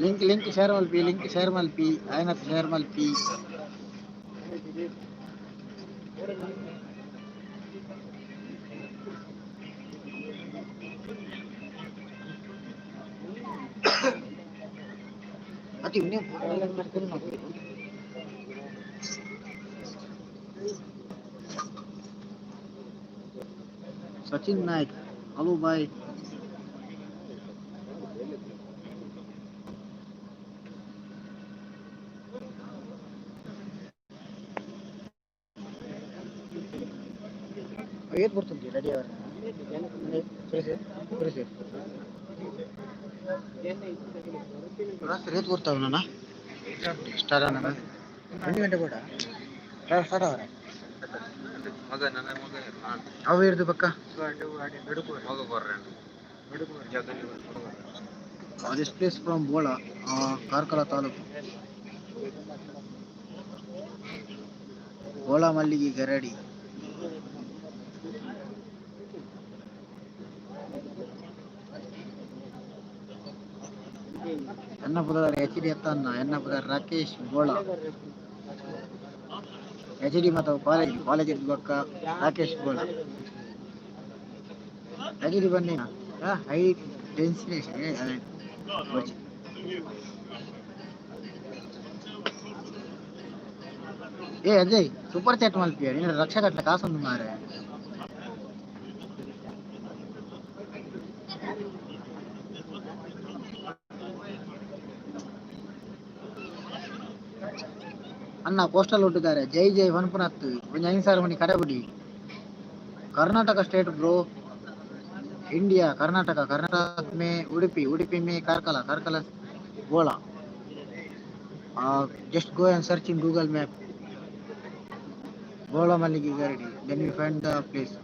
ಲಿಂಕ್ ಲಿಂಕ್ ಶೇರ್ ಮಲ್ಪಿ, ಲಿಂಕ್ ಶೇರ್ ಮಲ್ಪಿ, ಆಯ್ನತ್ ಶೇರ್ ಮಲ್ಪಿ. ಅತಿ ಇನ್ನೇ ಸಚಿನ್ ನಾಯ್ಕ್ ಹಲೋ ಬಾಯ್. ಏತ್ ಬರ್ತುಂಡು ರೆಡಿ ಅವರ ಸರಿ ಸರಿ ಸರಿ ರಾತ್ರಿ ಏತ್ ಬರ್ತಾವ ನನ್ನ ಸ್ಟಾರ್ಟ್ ಅಣ್ಣ 2 ಗಂಟೆ ಕೂಡ ಸ್ಟಾರ್ಟ್ ಅವರೆ. ಅವು ಇರ್ದು ಪಕ್ಕ. This place from Bola, Karkala taluk. Bola Mallige Garadi. ಎನ್ನ ಪುದರ್ ಎಚ್ ಡಿ ಅತ್ತನ್ನ, ಎನ್ನ ಪುದರ್ ರಾಕೇಶ್ ಬೋಳ. ಎಚ್ ಡಿ ಮತ್ತು ಕಾಲೇಜ್ ಕಾಲೇಜ್ ಬಕ್ಕ ರಾಕೇಶ್ ಬೋಳ. ಎಚ್ ಡಿ ಬನ್ನಿ. High density. ಏ ಅಜಯ್, ಸೂಪರ್ ಚಾಟ್ ಮಲ್ಪಿಯ ನೀನು ರಕ್ಷಾ ಕಟ್ಲ ಕಾಸೊಂದು ಮಾರೆ. ಅಣ್ಣ ಕೋಸ್ಟಲ್ ಹುಟ್ಟಿದ್ದಾರೆ. ಜೈ ಜೈ ವನ್ಪುನತ್ ಒಂಜಿ 5 ಸಾವಿರ ಮಣಿ ಕಡೆಬಿಡಿ. Karnataka state bro. India Karnataka, Karnataka May Udupi, Udupi May Karkala, Karkala Bola. Just go and search in Google Map Bola Mallige Garadi, then you find the place.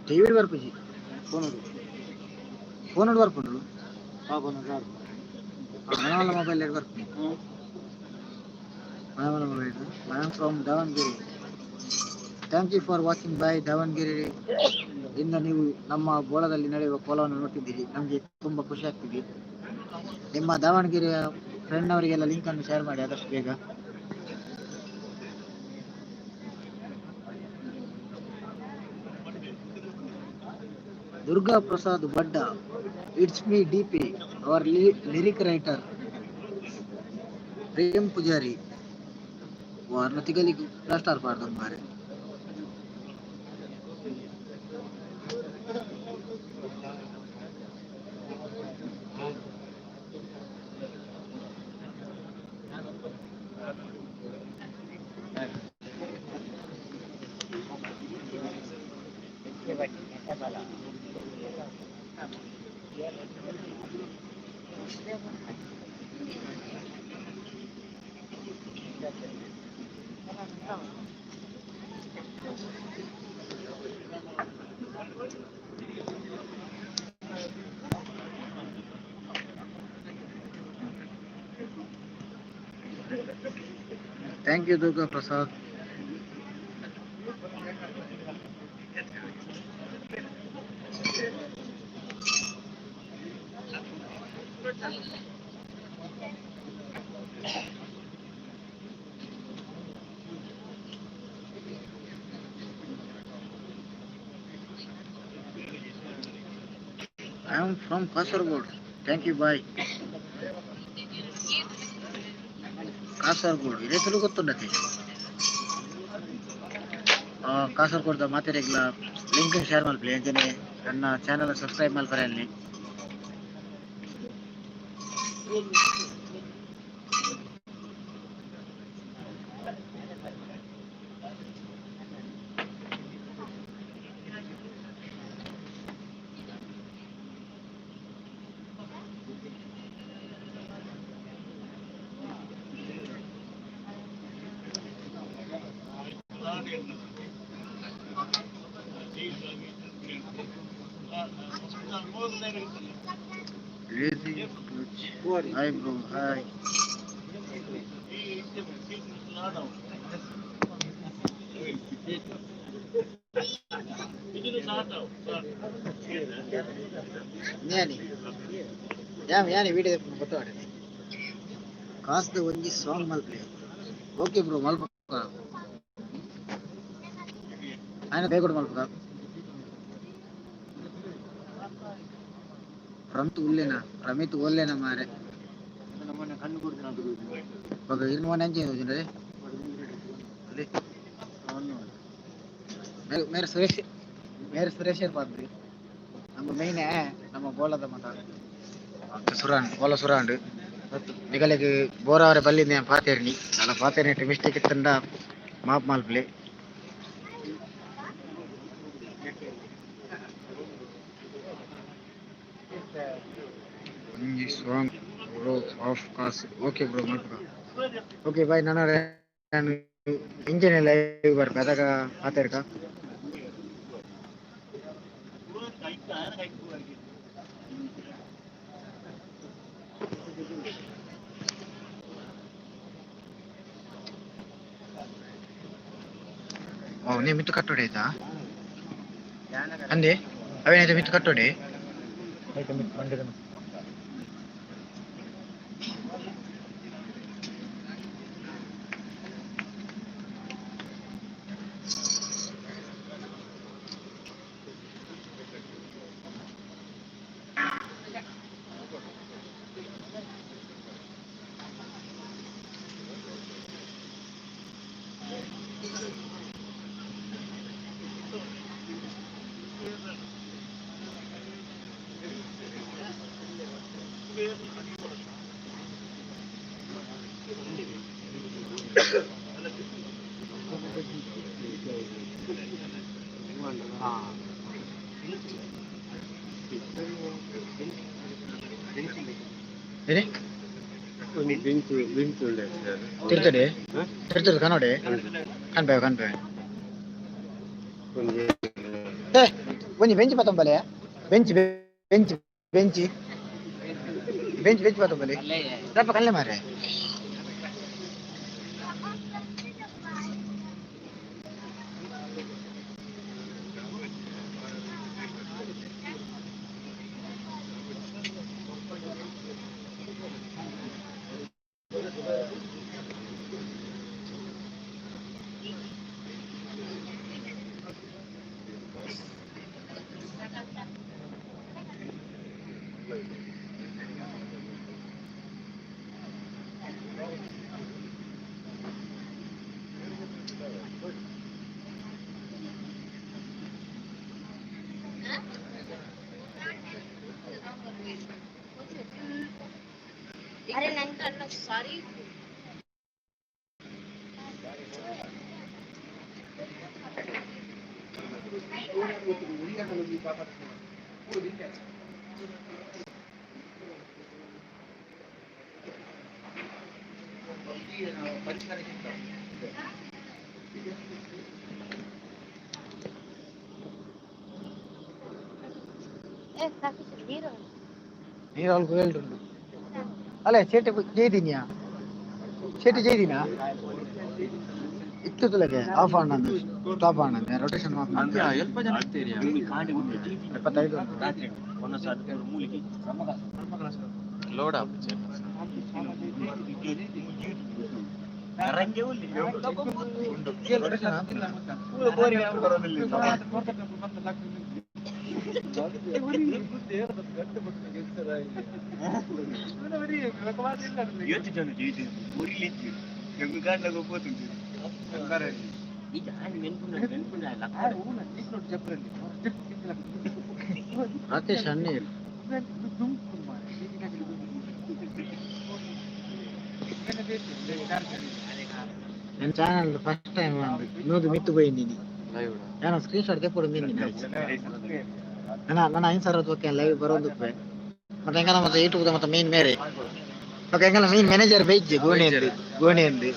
TV ಬರ್ಪುಜಿ, phone phone ಬರ್ಪುಂಡು. ಮನವಲ್ಲ mobile ಬರ್ಪುಂಡು, ಮನವಲ್ಲ mobile. I am from Davanagere. Thank you for watching. Bye. Davanagere ಇಂದ ನೀವು ನಮ್ಮ ಬೋಳದಲ್ಲಿ ನಡೆಯುವ ಕೋಲವನ್ನು ನೋಡ್ತಿದ್ದೀರಿ, ನಮಗೆ ತುಂಬಾ ಖುಷಿ ಆಗ್ತಿದೆ. ನಿಮ್ಮ ದಾವಣಗೆರೆಯ ಫ್ರೆಂಡ್ ಅವರಿಗೆಲ್ಲ ಲಿಂಕ್ ಅನ್ನು ಶೇರ್ ಮಾಡಿ ಆದಷ್ಟು ಬೇಗ. Durga Prasad Badda, it's me DP, our lyric writer Prem Pujari. ವಾರ್ನ ತಿಗಲಿಗೆ plaster ಪಾಡ್ದು ಮಾರೆ. Thank you Durga Prasad. I am from Kasargod. Thank you, bye. Kasaragod ಇದೇ ತುಳು ಗೊತ್ತುಂಡತೆ. ಕಾಸರಗೋಡ್ದ ಮಾತೆರೆಗ್ಲ ಲಿಂಕ್ ಶೇರ್ ಮಲ್ಪಲೆ, ಅಂಚನೆ ನನ್ನ ಚಾನಲ್ ಸಬ್ಸ್ಕ್ರೈಬ್ ಮಲ್ಪರೆ ಅಲ್ಲಿ. Hi bro, hi. ಯಾನಿ ಯಾಮ್ ಯಾನಿ ವಿಡಿಯೋ ಗೊತ್ತಾಗತ್ತೆ. ಕಾಸ್ದ ಒಂಜಿ ಸಾಂಗ್ ಮಲ್ಪಲೆ. ಓಕೆ ಬ್ರೋ, ಮಲ್ಪ ఆయన ಬೇಗ ಮಲ್ಪದ. ರಮಿತ್ ಉಲ್ಲೇನಾ? ರಮಿತ್ ಒಲ್ಲೇನಾ ಮಾರೆ? ಬಗ ಇರ್ನ ಮೊನ್ನೆ ಅಂಚೆ ಯೋಜನೆ ಮೇರೆ ಸುರೇಶ್, ಮೇರೆ ಸುರೇಶ್ ಪಾತ್ರಿ. ನಮ್ಮ ಮೈನ್ ನಮ್ಮ ಬೋಲದ ಮತ ಸುರಾನ್ ಬೋಲ ಸುರಾಂಡ್. ನಿಗಲೆಗ್ ಬೋರಾವರೆ ಬಲ್ಲಿಂದ ಪಾತೆರ್ನಿ ನನ್ನ ಪಾತೆರ್ನಿ ಮಿಸ್ಟೇಕ್ ಇತ್ತಂಡ ಮಾಪ್ ಮಲ್ಪಲೆ. ಒಂಜಿ ಸಾಂಗ್ ಬ್ರೋ ಆಫ್ ಕಾಸ್ ಓಕೆ ಬ್ರೋ ಮಲ್ಪುಗ. Okay bye. ನಾನು ಇಂಜಿನ್ ಲೈವ್ ಬರ್ಪೆ ಅದಾಗ ಪಾತೆರ್ಕ. ಓ ನೀ ಮಿತ್ತು ಕಟ್ಟೋಡೆ ಆಯ್ತಾ ಅಂದೆ ಅವೇನಾಯ್ತು ಮಿತ್ತು ಕಟ್ಟೋಡೆ. ತಿರ್ತಡೆ ತಿರ್ತದೆ ಕನ್ನಡೆ ಕನ್ಪೆ ಕನ್ಪೆ. ಏ ಒಂಜಿ ಬೆಂಚ್ ಪತ್ತೊಂಬಲೆ bench bench bench bench bench ಪತ್ತೊಂಬಲೆ ಸ್ವಲ್ಪ ಕಲ್ಲೆ ಮಾರೆ. ಅರೆ ನನ್ ಸಾರಿ. ನೀರು ನೀರು ಅವ್ಳಿಗೆ ಹೇಳ್ರುಂಡು ಅಲ್ಲ ಚೇಟೆ ಜೈದಿನಿಯಾ ಚೇಟೆ ಜೈದಿನಾ ಇತ್ತು off on stop on rotation off. 75. Load rotation Rakesh ಅನ್ನೀರ್ ನನ್ನ ಚಾನಲ್ ಫಸ್ಟ್ ಟೈಮ್ ನೂದು ಮಿತ್ತು ಪೋಯಿಂದಿನಿ. ಲೈವ್. ನಾನು ಸ್ಕ್ರೀನ್ ಶಾಟ್ ತೆಪ್ಪಡು ಮಿಂದಿನಿ. ನನ್ನ ನನ್ನ 5,000 ಓಕೆ ಲೈವ್ ಬರೋದಕ್ಕೆ ಮತ್ತೆ ಹೆಂಗಲ್ಲ ಮತ್ತೆ ಯೂಟ್ಯೂಬ್ ಮತ್ತೆ ಮೇನ್ ಮೇರೆ ಓಕೆ ಹೆಂಗಲ್ಲ ಮೇನ್ ಮ್ಯಾನೇಜರ್ ಬೈಜ್ಜೆ ಗೋಣಿ ಅಂದು ಗೋಣಿ ಅಂದು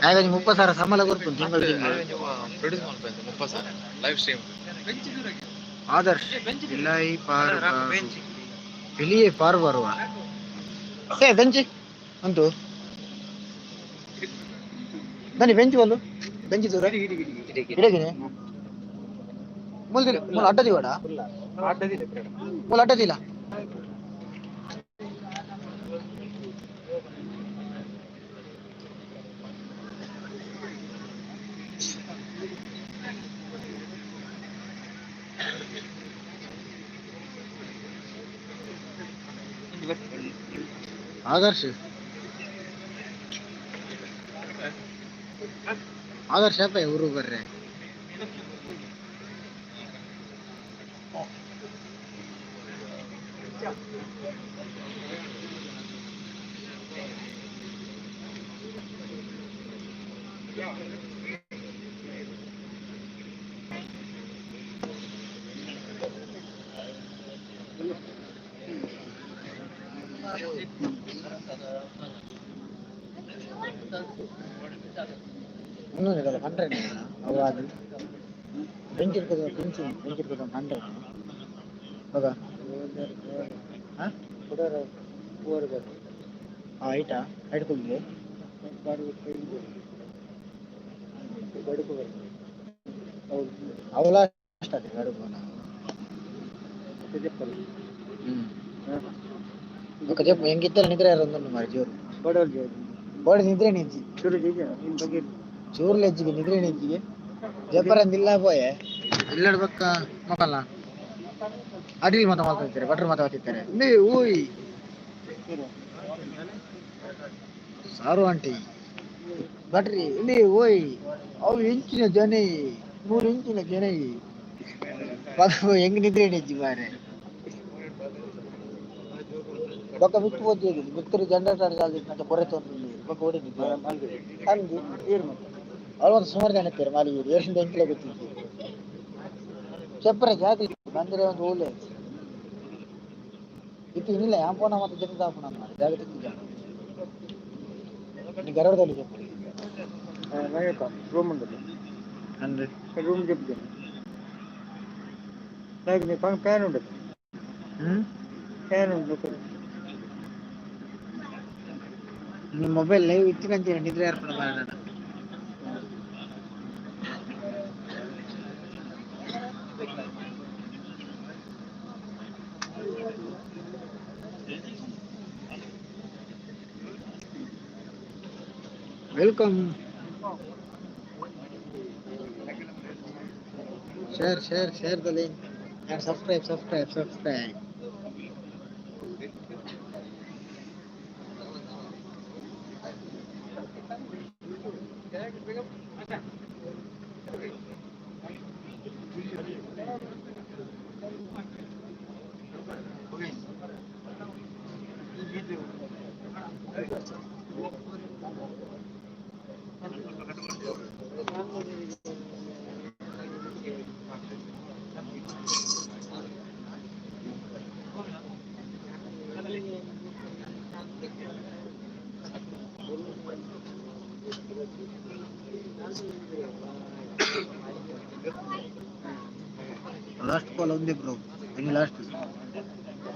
ಹಾಗಾಗಿ 30,000 ಸಂಬಳ ಕೊಡ್ತು ತಿಂಗಳು ತಿಂಗಳು. ಪ್ರೊಡ್ಯೂಸ್ ಮಾಡ್ಬೇಕು 30,000 ಲೈವ್ ಸ್ಟ್ರೀಮ್. ಆದರ್ಶ್ ಇಲ್ಲೈ ಪಾರ್ ಇಲ್ಲಿಯೇ ಪಾರ್ ಬರುವ ಏ ಬೆಂಚಿ ಉಂಟು ಬನ್ನಿ ಬೆಂಚ್ ಬಲ್ಲು ಬೆಂಚ್ ದೂರ ಇಡಗಿನಿ ಮುಲ್ದಿಲ್ಲ ಮುಲ್ ಅಡ್ಡದಿ ಬೇಡ ಮುಲ್ ಅಡ್ಡದಿಲ್ಲ. ಆದರ್ಶ್ ಆದರ್ಶ್ ಅಪ್ಪ ಊರು ಬರ್ರೆ. ಇನ್ನೊಂದು ಪಂಡ್ರೆ ಅವು ಅದು ಬೆಂಕಿ ಇಡ್ಕೋದು ಬೆಂಕಿ ಬೆಂಕಿ ಇಡ್ಕೋದು ಪಂಡ್ರೆ ಹೋಗ ಹಾಂ ಹಾಂ ಐಟಾ ಐಟ್ಕೊಳ್ಲಿ ಅವು ಲಾಸ್ಟ್ ಅದೇ ಗಡುಗು ఒక చెప్పు ఎంగిత్తలు నిద్ర రెండు మరి జోరు ಬೋಡಿ ನಿದ್ರೆ ನಿಜ್ಜಿ ಚೂರ್ಲು ಹೆಜ್ಜಿಗೆ ನಿದ್ರೆ ನಿಜ್ಜಿಗೆ ಜಬ್ಬರಂದಿಲ್ಲ ಪೋಯೆ ಇಲ್ಲಡ್ ಬಕ್ಕ ಮೊಕಲ್ಲ ಅಡಿಲ್ ಮತ ಮಾತಾಡ್ತಾರೆ ಭಟ್ರು ಮಾತಾಡ್ತಿರ್ತಾರೆ ಇಲ್ಲಿ ಊಯ್ ಸಾರು ಆಂಟಿ ಭಟ್ರಿ ಇಲ್ಲಿ ಓಯ್ ಅವು ಇಂಚಿನ ಜನ 3 ಇಂಚಿನ ಜನ ಹೆಂಗ್ ನಿದ್ರೆ ನಿಜ್ಜಿ ಮಾರೆ ಬೊಕ್ಕ ಬಿಟ್ಟು ಪೋತಿ ಬಿತ್ತರು ಜನರೇಟರ್ ಚಾಲ್ದಿತ್ತು ಕೊರೆ ತೊಂದು ಬೊಕ್ಕ ಓಡಿ ಅಂದು ಅವ್ರು ಒಂದು ಸುಮಾರು ಜನ ಇರ್ತಾರೆ ಮಾಲಿಗೆ ಏರಿಂದ ಎಂಟ್ಲೆ ಗೊತ್ತಿತ್ತು చెప్పರೆ ಜಾತಿ ಬಂದ್ರೆ ಒಂದು ಊಲೆ ಇತ್ತು ಇನ್ನಿಲ್ಲ ಯಾಂಪೋನ ಮತ್ತೆ ಜೊತೆ ದಾಪುನ ಮಾರೆ ಜಾಗ ತಿಕ್ಕಿದ್ದ నీ గరవడದಲ್ಲಿ చెప్పు రూమ్ ఉండదు ಅಂದ್ರೆ రూమ్ చెప్తాను నాకు నీ ఫ్యాన్ ఉండదు ಹ್ಮ್ ఫ్యాన్ ఉండదు ನಿಮ್ಮ ಮೊಬೈಲ್ ಲೈವ್ ಇತ್ತಿನಂತೆ ನಿದ್ರೆ ಏರ್ಪಡ ಮಾಡ Welcome, share share share the link and subscribe subscribe subscribe. Last call ಒಂದೇ ಬ್ರೋ, ಇನ್ನು ಲಾಸ್ಟ್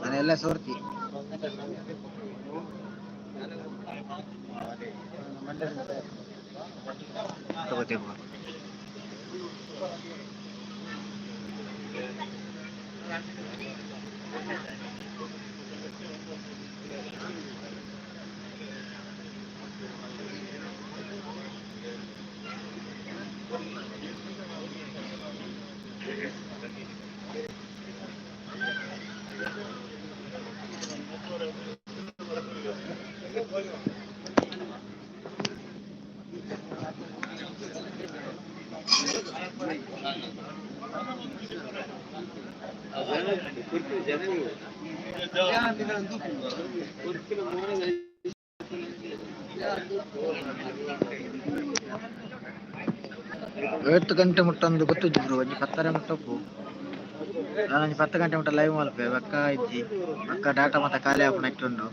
ನಾನೆಲ್ಲ ಸೋರ್ತಿ. ತಗೋತೇವೆ ಬ್ರೋ. ಏತ್ ಗಂಟೆ ಮುಟ್ಟ ಒಂದು ಗೊತ್ತಿದ್ದು ಬ್ರೋ, ಒಂಜಿ ಪತ್ತರ ಮುಟ್ಟಪ್ಪು ನಾನು ಒಂಜಿ 10 ಗಂಟೆ ಮುಟ್ಟ ಲೈವ್ ಮಲ್ಪೆ ಬಕ್ಕ ಇಜ್ಜಿ ಬಕ್ಕ ಡಾಟಾ ಮಾತ ಖಾಲಿ ಆಪುನ ಇಟ್ಟುಂಡು.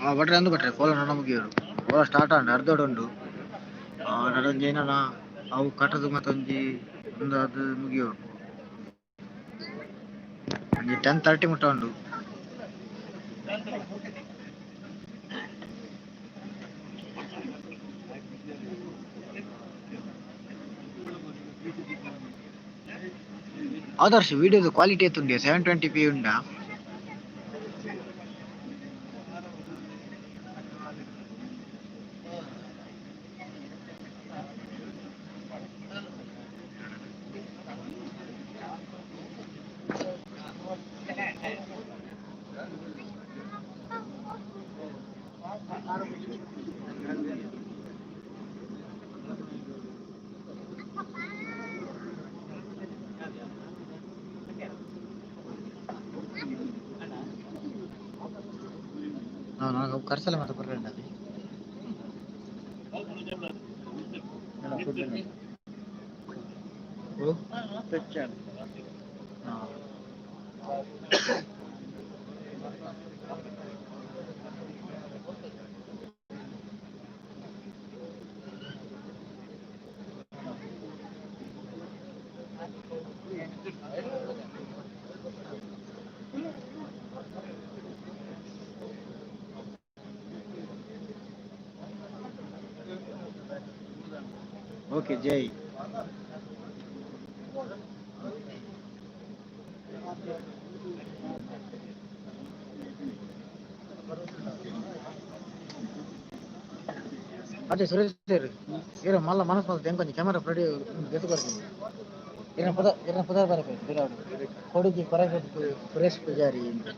ಆ ಭಟ್ರೆ ಅಂದು ಭಟ್ರೆ ಕೋಲ ನಡ ಮುಗಿಯೋರು ಕೋಲ ಸ್ಟಾರ್ಟ್ ಆಂಡ್ ಅರ್ಧೋಡು ಉಂಡು ನಡೊಂಜಿ ಏನನ ಅವು ಕಟ್ಟದು ಮತ್ತೊಂಜಿ ಒಂದು ಅದು ಮುಗಿಯೋರು ಒಂಜಿ 10:30 ಮುಟ್ಟ ಉಂಡು. ಆದರ್ಶ್ ವಿಡಿಯೋದ ಕ್ವಾಲಿಟಿ ಎತ್ತುಂಡೆ 720p ಉಂಡಾ? ನಾವು ಕರ್ಸಲ ಮಾತ್ರ ಬರ್ರಂಡ ಅದು. ಓ ಹಾಂ. ಓಕೆ, ಜೈ. ಅದೇ ಸುರೇಶ್ ಸರ್, ಇರೋ ಮಲ್ಲ ಮನಸ್ಸು ಮಲ್ತ ಹೆಂಗ್ ಕೊಂಚ ಕ್ಯಾಮರಾ ಪ್ರೊಡ್ಯೂ ಎತ್ತು ಕೊಡ್ತೀನಿ. ಇರನ ಪುದ ಇರನ ಪುದರ್ ಬರಬೇಕು ಬಿರಾಡು ಕೊಡುಗೆ ಕೊರಗೆ ಸುರೇಶ್ ಪೂಜಾರಿ ಅಂತ.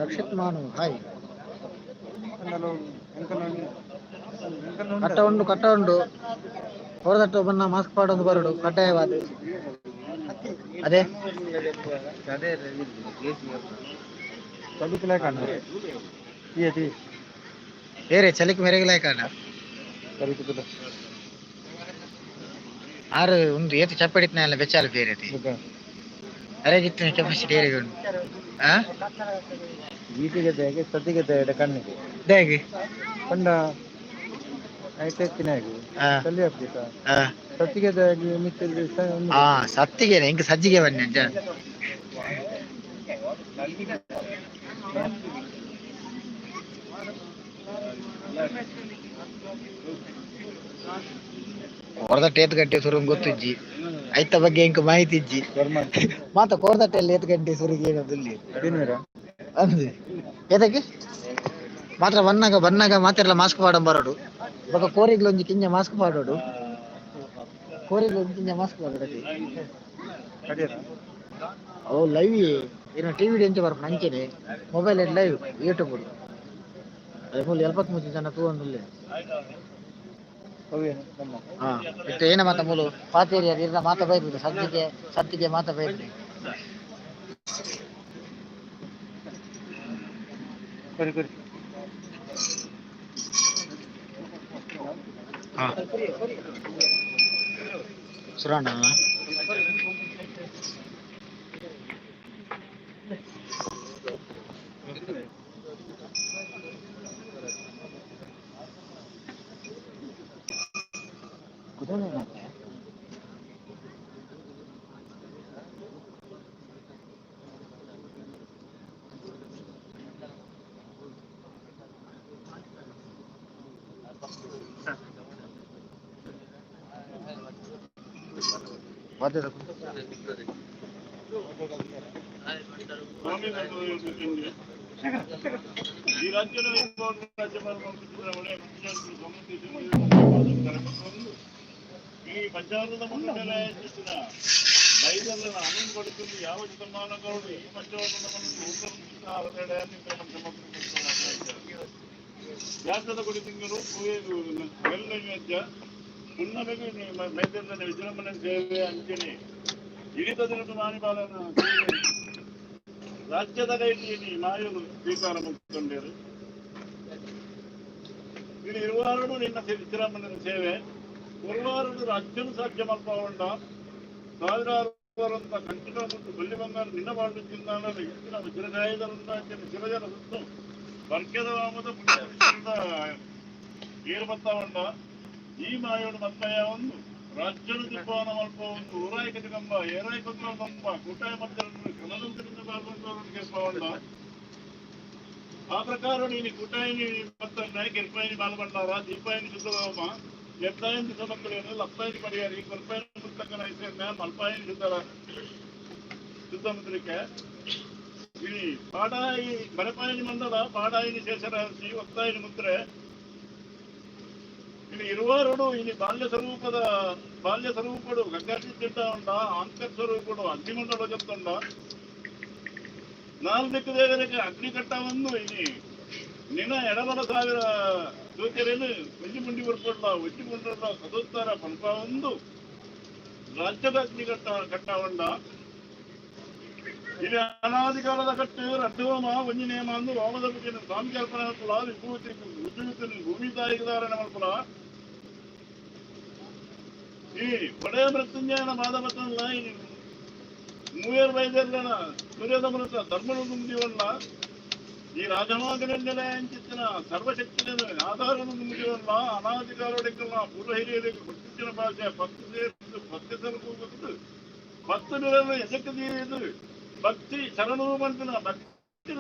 ರಕ್ಷಿತ್ ಮಾನು, ಹಾಯ್. ಕಟ್ಟ ಉಂಡು, ಕಟ್ಟ ಉಂಡು. ಹೊರದಟ್ಟು ಬನ್ನ ಮಾಸ್ಕ್ ಪಾಡೊಂದು ಬರಡು ಕಡ್ಡಾಯವಾದ ಅದೇ. ಬೇರೆ ಚಲಿಕ್ ಮೆರೆಗಲಾಯ್ಕಾಂಡ. ಆರು ಒಂದು ಏತು ಚಪ್ಪಡಿತ್ನ ಬೆಚ್ಚಾಲ ಬೇರೆ ಅರೆಗಿತ್ತಿನ ಕೆಪಾಸಿಟಿ ಏರಿಗೆ ಉಂಟು. ಆ ಗೀಟಿಗೆ ಸದ್ದಿಗೆ ಕಣ್ಣಿಗೆ ದೇಗಿ ಪಂಡ ಐತೆತ್ತಿನಾಗಿ ಆ ಚಲಿ ಆಗ್ತಿತ್ತ. ಆ ಸತ್ತಿಗೆ ಮಿತ್ತ. ಆ ಸತ್ತಿಗೆ ಇಂಕ ಸಜ್ಜಿಗೆ ಬನ್ನಿ ಅಂಚ. ಕೋರ್ದಟ್ಟ ಏತ್ ಗಂಟೆ ಸುರು ಗೊತ್ತಿಜ್ಜಿ, ಐತ ಬಗ್ಗೆ ಇಂಕ ಮಾಹಿತಿ ಇಜ್ಜಿ. ಮಾತ ಕೋರ್ದಟ್ಟೆಲ್ಲ ಏತ್ ಗಂಟೆ ಸುರುಗೆ ಏನದಿಲ್ಲ ಅಂದೆ. ಎದಕ್ಕೆ ಮಾತ್ರ ಬನ್ನಾಗ ಬನ್ನಾಗ ಮಾತೆಲ್ಲ ಮಾಸ್ಕ್ ಪಾಡಂ ಬರೋಡು. ಬೊಕ ಕೋರಿಗ್ಲ ಒಂಜಿ ಕಿಂಜ ಮಾಸ್ಕ್ ಪಾಡೋಡು, ಕೋರಿಗ್ಲ ಒಂಜಿ ಕಿಂಜ ಮಾಸ್ಕ್ ಪಾಡೋಡು ಅದೇ. ಅವು ಲೈವ್ ಏನು ಟಿವಿ ಎಂಚ ಬರ್ಪುಂಡು ಅಂಚೆನೆ ಮೊಬೈಲ್ ಲೈವ್ ಯೂಟ್ಯೂಬ್. ಅದೇ ಮೂಲು 73 ಜನ ತೂವೊಂದುಲ್ಲೆರ್. ಹಾ, ಇತ್ತೆ ಏನ ಮಾತ ಮೂಲು ಪಾತೇರಿಯ ಇರ್ನ ಮಾತ ಬೈದಿದೆ. ಸದ್ದಿಗೆ ಸತ್ತಿಗೆ ಮಾತ ಬೈದಿದೆ. ಸರಿ ಸರಿ. ಹಾ ಸುರಣ್ಣ. ಕುದುರೆ ಮತ್ತೆ ವಾದ್ಯದ ಸ್ವಾಮಿ ನಂದು ಈ ರಾಜ್ಯದ ರಾಜ್ಯಪಾಲ ಸಿದ್ದರಾಮಯ್ಯ, ಮುಖ್ಯಮಂತ್ರಿ ಸೋಮಶೇಖರ್, ಈ ಪಂಚಾಮೃತ ಮಂಡಲ ಬೈದಲ್ಲ ಅನುವು ಕೊಡುತ್ತದೆ. ಯಾವ ಶತಮಾನಗಳು ಈ ಪಂಚವರ್ಣವನ್ನು ಜಾತ್ರದ ಕೊಡಿ ತಿಂಗಳು ಬೆಲ್ಲ ನೈವೇದ್ಯ ಪುನ್ನಮೆಗೆ ಮೈದೆಲ್ಲ ವಿಜೃಂಭಣೆ ಸೇವೆ ಅಂಚನೆ ಹಿಡಿತ ದಿನದ ಮಾನಿಪಾಲನ ಸೇವೆ ರಾಜ್ಯದ ಕೈಯಲ್ಲಿ ಮಾಯಲು ಸ್ವೀಕಾರ ಮಾಡಿಕೊಂಡರು. ಇಲ್ಲಿ ಇರುವಾರಡು ನಿನ್ನ ವಿಜೃಂಭಣೆ ಸೇವೆ ಕೊರುವಾರಡು ರಾಜ್ಯನು ಸಾಧ್ಯ ಮಲ್ಪವಂಡ ಸಾವಿರಾರು ಬರುವಂತ ಕಂಚಿನ ಮತ್ತು ಬಳ್ಳಿ ಬಂಗಾರ ನಿನ್ನ ಬಾಳು ಚಿಂದಾನ ಇತ್ತಿನ ವಜ್ರಗಾಯದರಂತ ಶಿವಜನ ಸುತ್ತು ವರ್ಗದ ವಾಮದ ಪುಣ್ಯ ಏರು ಬತ್ತವಂಡ ಈ ಮಾಯೋಡು ಮತ್ತಯ ಒಂದು ರಾಜ್ಯನು ದಿಬ್ಬವನ ಮಲ್ಪ ಒಂದು ಊರಾಯ ಕಟಿಕಂಬ ಏರಾಯ ಕೊತ್ತಂಬ ಕೂಟಾಯ ಮದ್ದರನ್ನು ಕ್ರಮದಂತರಿಂದ ಬಾಳುವಂತವರನ್ನು ಕೇಳ್ಪವಂಡ. ಆ ಪ್ರಕಾರ ನೀನು ಕೂಟಾಯಿನಿ ಮತ್ತನ್ನ ಕಿರ್ಪಾಯಿನಿ ಬಾಲಬಂಡಾರ ದೀಪಾಯಿನಿ ಶುದ್ಧವಾಮ ಎತ್ತಾಯಿನಿ ಸಮಕ್ಕಳೇನು ಲಪ್ಪಾಯಿನಿ ಪಡಿಯಾರಿ ಕೊಲ್ಪಾಯಿನಿ ಮುತ್ತಕ್ಕನ ಐಸೆನ್ನ ಮಲ್ಪಾಯಿನಿ ಶುದ್ಧರ ಶುದ್ಧ ಮುದ್ರಿಕೆ ಈ ಪಾಡಾಯಿ ಬರಪಾಯಿನಿ ಮಂಡಲ ಪಾಡಾಯಿನಿ ಶೇಷರಾಶಿ ಒತ್ತಾಯಿನಿ ಮುದ್ರೆ. ಇಲ್ಲಿ ಇರುವಾರುಡು ಇಲ್ಲಿ ಬಾಲ್ಯ ಸ್ವರೂಪದ ಬಾಲ್ಯ ಸ್ವರೂಪಡು ಗಂಗಾಟಿ ತಿಂಡ ಉಂಡ ಆಂಕರ್ ಸ್ವರೂಪಡು ಅಗ್ನಿಮಂಡಲ ಜೊತ್ತುಂಡ ನಾಲ್ಕು ದೇವರಿಗೆ ಅಗ್ನಿ ಕಟ್ಟವನ್ನು ಇಲ್ಲಿ ನಿನ ಎಡಬಲ ಸಾವಿರ ದೂತರೇನು ಒಂಜಿ ಮುಂಡಿ ಬರ್ಪೊಡ್ಲ ಒಜ್ಜಿ ಮುಂಡಲ್ಲ ಸದೋತ್ತರ ಪನ್ಪ ಒಂದು ರಾಜ್ಯದ ಅಗ್ನಿ ಕಟ್ಟ ಕಟ್ಟವಂಡ. ಇದು ಅನಾದಿಕಾಲದ ಕಟ್ಟು ರಡ್ಡುವಮ ಒಂಜಿ ನೇಮ ಅಂದು ರೋಮದ ಬಗ್ಗೆ ಸ್ವಾಮಿ ಕಲ್ಪನೆ ಮಲ್ಪುಲ ವಿಭೂತಿ ವಿಭೂತಿ ಭೂಮಿ ತಾಯಿಗೆ ಧಾರಣೆ ಮಲ್ಪುಲ. ಈ ಒಡೆಯ ಮೃತ್ಯುಂಜಯನ ಮಾಧವತಲ್ಲ ಈ ಮೂವೇರ್ ವೈದ್ಯರ್ಲನ ಸೂರ್ಯದ ಮೃತ ಧರ್ಮನು ತುಂಬಿವಲ್ಲ ಈ ರಾಜಮಾಗನೆಲ್ಲ ಅಂಚಿತ್ತಿನ ಸರ್ವಶಕ್ತಿನ ಆಧಾರನು ತುಂಬಿವಲ್ಲ ಅನಾಧಿಕಾರೊಡೆಕ್ಕಲ್ಲ ಪೂರ್ವ ಹಿರಿಯರಿಗೆ ಗುರುತಿನ ಭಾಷೆ ಪತ್ತು ಸೇರಿದ್ದು ಪತ್ತೆ ಸಲುಕು ಪತ್ತು ಬಿರಲು ಎದಕ್ಕೆ ಇದು ಭಕ್ತಿ ಶರಣು ಮಂತಿನ ಭಕ್ತಿ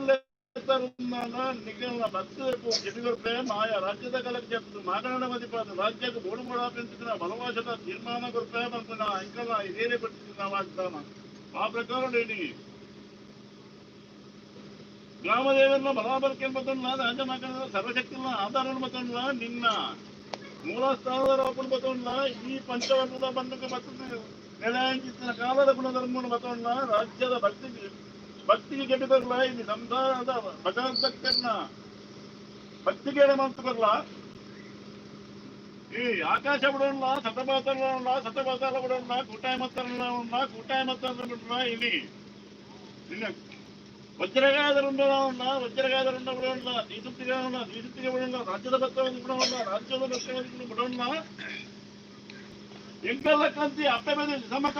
ನಿಗಲ ಭಕ್ತಿ ಕೆಡಿಗೊರ್ಪೆ ಮಾಯ ರಾಜ್ಯದ ಕಲಕ್ಕೆ ಮಾಗಣ ಮದಿಪಾದ ರಾಜ್ಯಕ್ಕೆ ಬೋಡು ಬೋಡಾಪಿನ ಬಲವಾಸದ ತೀರ್ಮಾನ ಕೊರ್ಪೆ ಮಂತಿನ ಅಂಕಲ ಹಿರಿಯರೇ ಕೊಟ್ಟಿದ್ದ ವಾಗ್ದಾನ. ಆ ಪ್ರಕಾರ ರೇಡಿ ಗ್ರಾಮದೇವರನ್ನ ಬಲಾಬಲಕ್ಕೆ ಬತ್ತಲ್ಲ ರಾಜ ಮಗನ ಸರ್ವಶಕ್ತಿನ ಆಧಾರ ಬತ್ತಲ್ಲ ನಿನ್ನ ಮೂಲ ಸ್ಥಾನದ ರೋಪಣ ಬತ್ತಲ್ಲ ಈ ಪಂಚವರ್ಣದ ಬಂಧಕ್ಕೆ ಬರ್ತದೆ ನೆಲೆಂಚಿತ್ತಿನ ಕಾಲದ ಗುಣಧರ್ಮವನ್ನು ಬತ್ತಲ್ಲ ರಾಜ್ಯದ ಭಕ್ತಿಗೆ ಭಕ್ತಿಗೆ ಕೆಟ್ಟಿಬರಲ್ಲ ಇಲ್ಲಿ ಸಂಸಾರದ ಭಗವಂತಕ್ಕನ್ನ ಭಕ್ತಿಗೆ ಮಾತು ಬರಲ್ಲ. ಈ ಆಕಾಶ ಬಿಡೋಣ ಸತಪಾತಲ್ಲ ಸತಪಾತಾಲ ಬಿಡೋಣ ಕೂಟಾಯ ಮತ್ತಲ್ಲ ಕೂಟಾಯ ಮತ್ತಲ್ಲ ಇಲ್ಲಿ ನಿನ್ನ ವಜ್ರಗಾದರುಂಡ ವಜ್ರಗಾದರುಂಡ ಬಿಡೋಣ ದೀಸುತ್ತಿಗೆ ದೀಸುತ್ತಿಗೆ ಬಿಡೋಣ ರಾಜ್ಯದ ಭಕ್ತವನ್ನು ಬಿಡೋಣ ರಾಜ್ಯದ ಭಕ್ತವನ್ನು ಬಿಡೋಣ ಎಂಕಲ್ಲ ಕಾಂತಿ ಅಪ್ಪೆ ಬಂದ ಸಮಕ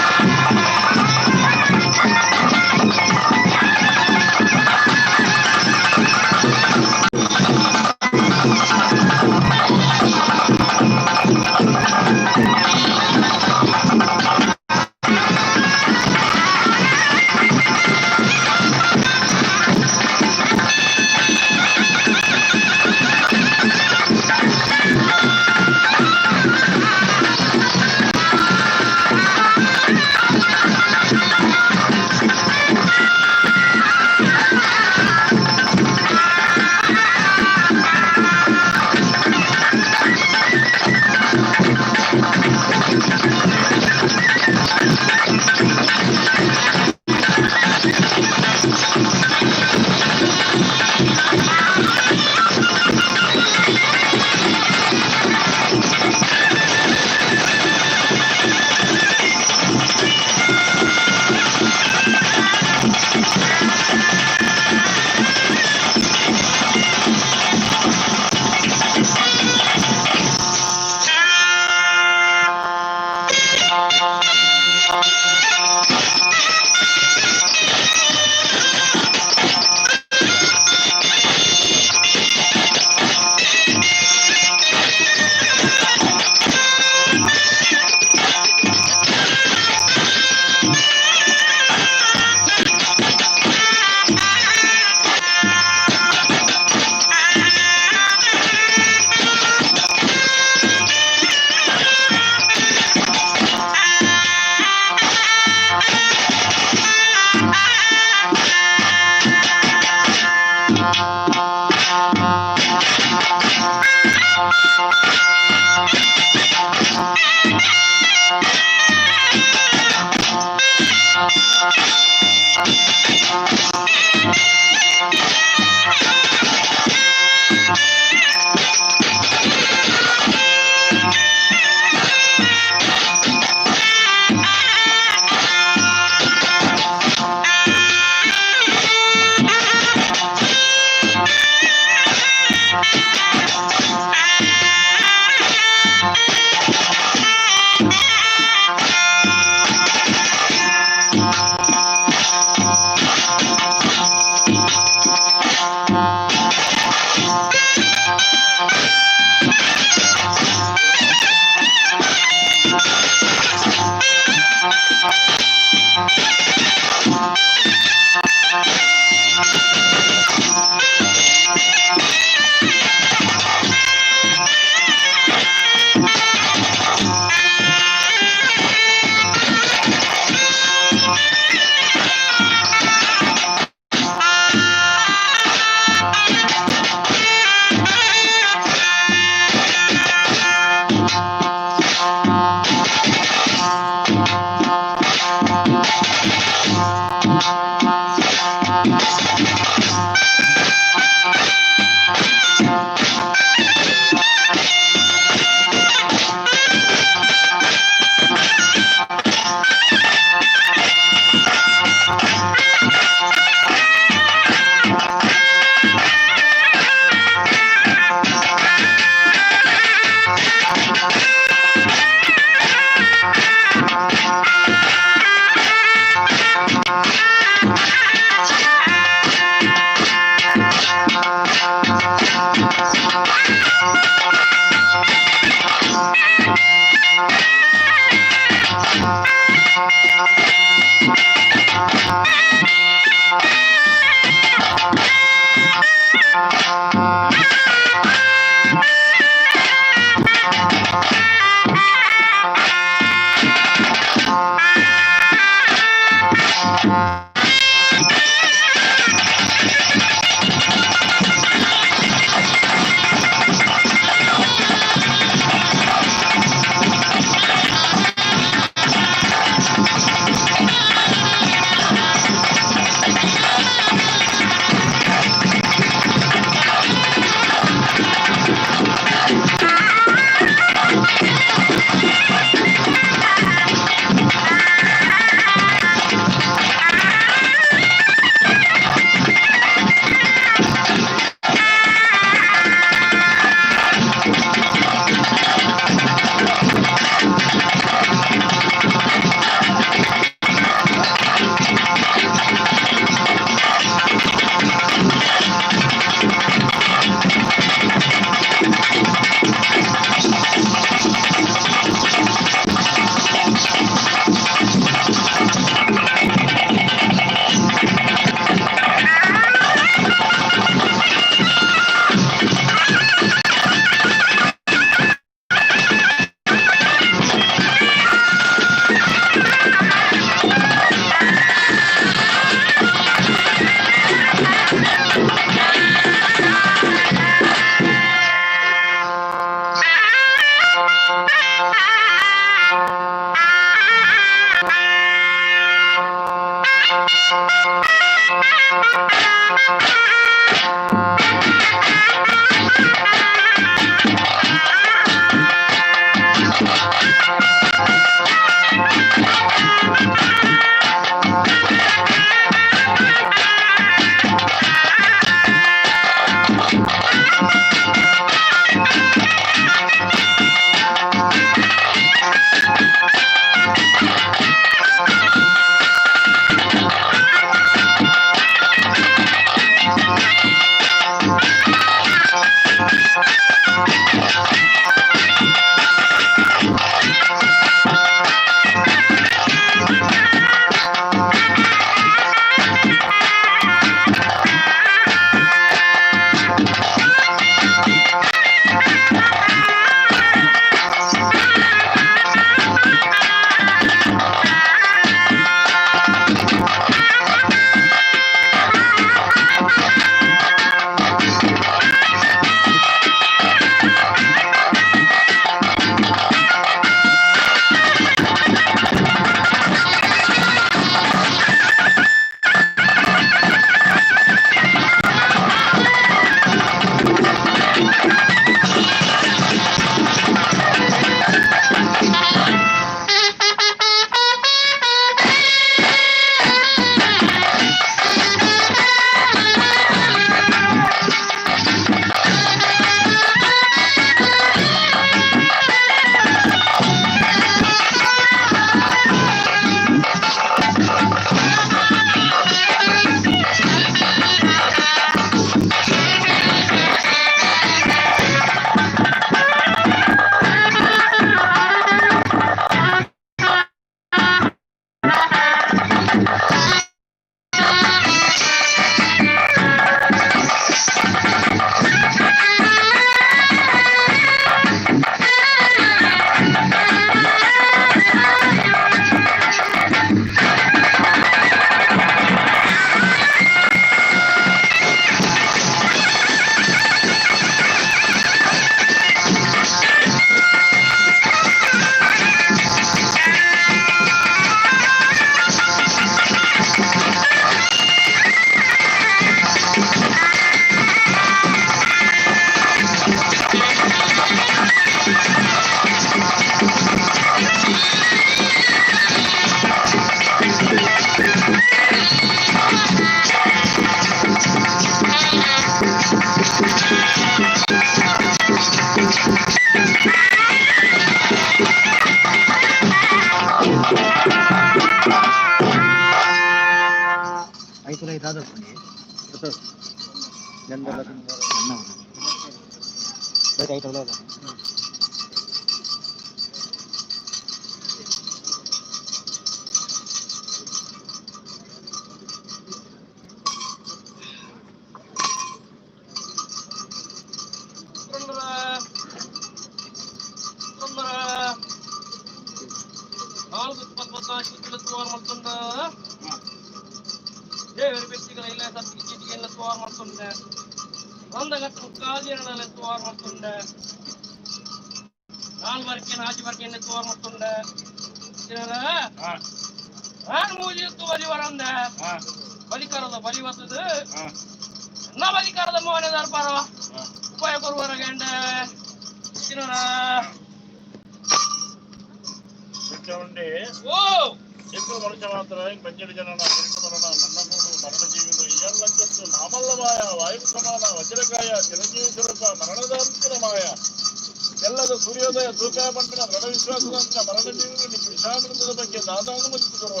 ಸೂರ್ಯೋದಯ ತೂಕ ಪಂಪಿನ ದೃಢ ವಿಶ್ವಾಸದಂತಿನ ಮರಣ ಜೀವಿಗಳು ನಿಮಗೆ ವಿಷಾಮೃತದ ಬಗ್ಗೆ ದಾದಾನುಮತಿಸಿರುವ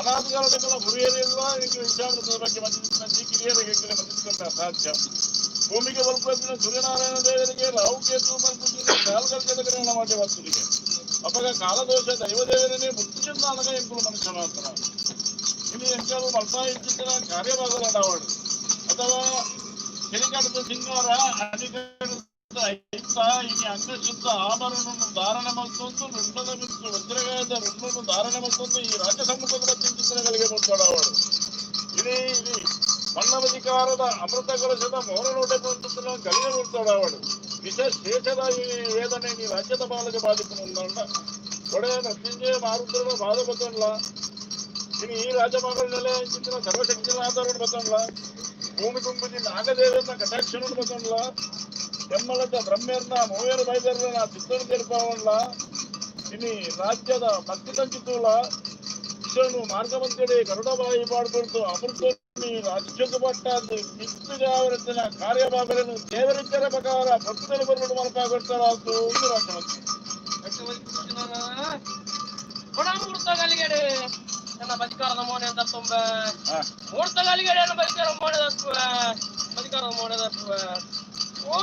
ಅನಾದಿಕಾಲದ ಗುರಿಯರಿಲ್ಲ ನಿಮಗೆ ವಿಷಾಮೃತದ ಬಗ್ಗೆ ಮಂತ್ರಿಸಿದ ಕಿರಿಯರಿಗೆ ಮಂತ್ರಿಸಿಕೊಂಡ ಸಾಧ್ಯ. ಭೂಮಿಗೆ ಬಲ್ಪತ್ತಿನ ಸೂರ್ಯನಾರಾಯಣ ದೇವರಿಗೆ ರಾಹುಕೇತು ನಾಲ್ಕಲ್ಕದ ಗ್ರಹಣ ಮಾಡಿ ವಸ್ತುವಿಗೆ ಅಪಗ ಕಾಲದೋಷ ದೈವದೇವರನ್ನೇ ಮುಕ್ತಿ ಚೆಂದಾನಗ ಎಂಕುಲು ಮನುಷ್ಯ ಮಾತ್ರ. ಇಲ್ಲಿ ಎಂಕಲು ಮಲ್ತಾ ಇಚ್ಚಿನ ಕಾರ್ಯವಾಗಲಾಡವಾಡು ಅಥವಾ ಕೆಲಿಕಾಟದ ಸಿಂಗಾರ ಅಧಿಕಾರದ ಐತ ಇನಿ ಅಂಗಶುದ್ಧ ಆಭರಣವನ್ನು ಧಾರಣೆ ಮಲ್ತೊಂದು ರುಂಡದ ಬಿತ್ತು ವಜ್ರಗಾಯದ ರುಂಡನ್ನು ಧಾರಣೆ ಮಲ್ತೊಂದು ಈ ರಾಜ್ಯ ಸಮ್ಮುಖದ ಚಿಂತನೆಗಳಿಗೆ ಮುಂತಾಡವಾಡು. ಇಡೀ ಇಲ್ಲಿ ಮನ್ನವಧಿಕಾರದ ಅಮೃತ ಕಲಶದ ಮೋರನೋಟ ಗಳಿಗೆ ಮುಂತಾಡವಾಡು. ವಿಷ ಶೇಷದ ಈ ವೇದನೆ ನೀ ರಾಜ್ಯದ ಬಾಲಗೆ ಬಾಧಿತು ಮುಂದಂಡ ಒಡೆಯ ಮೃತ್ಯುಂಜಯ ಮಾರುದ್ರನ ಬಾಧ ಬತ್ತಲ್ಲ. ಇನ್ನು ಈ ರಾಜಮಗಳ ನೆಲೆ ಚಿಂತನ ಸರ್ವಶಕ್ತಿನ ಆಧಾರ ಬತ್ತಲ್ಲ. ಭೂಮಿ ತುಂಬಿ ನಾಗದೇವನ ಕಟಾಕ್ಷಣ ಬತ್ತಲ್ಲ. ಎಮ್ಮಲದ ಬ್ರಹ್ಮೇರ್ನ ಮೂವೇರು ಬೈದರ್ನ ಚಿತ್ತನ ತೀರ್ಪವಲ್ಲ. ಇನಿ ರಾಜ್ಯದ ಮತ್ತಿದಂಚಿತ್ತೂಲ ವಿಷನು ಮಾರ್ಗಮಂತಡಿ ಗರುಡಬಾಯಿ ಪಾಡ್ಕೊಳ್ತು ಅಮೃತ ರಾಜ್ಯದ ಪಟ್ಟಾದ ಮಿತ್ತು ಜಾವರತ್ತಿನ ಕಾರ್ಯಭಾಗಗಳನ್ನು ದೇವರಿದ್ದರ ಪ್ರಕಾರ ಭಕ್ತರು ಬರಲು ಮನಪಾಗೊಡ್ತಾರಾತು ರಾಜ್ಯಮಂತ್ರಿ. ನನ್ನ ಬದಿಕಾರದ ಮೋನೆ ಅಂತ ತುಂಬ ಮೂರ್ತಗಲಿಗಡೆ ಬದಿಕಾರ ಮೋನೆ ತಪ್ಪುವ ಬದಿಕಾರದ ಮೋನೆ ತಪ್ಪುವ. ಓ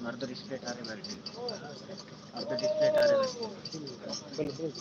ಅರ್ಧ ಡಿಸ್ಪ್ಲೇ ಟಾರೆ ಬರ್ತೀವಿ, ಅರ್ಧ ಡಿಸ್ಪ್ಲೇ ಟಾರೆ ಬರ್ತೀವಿ.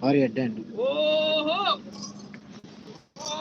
ಭಾರಿ ಎಡ್ಡೆ ಉಂಡು. ಓಹೋ ಓ.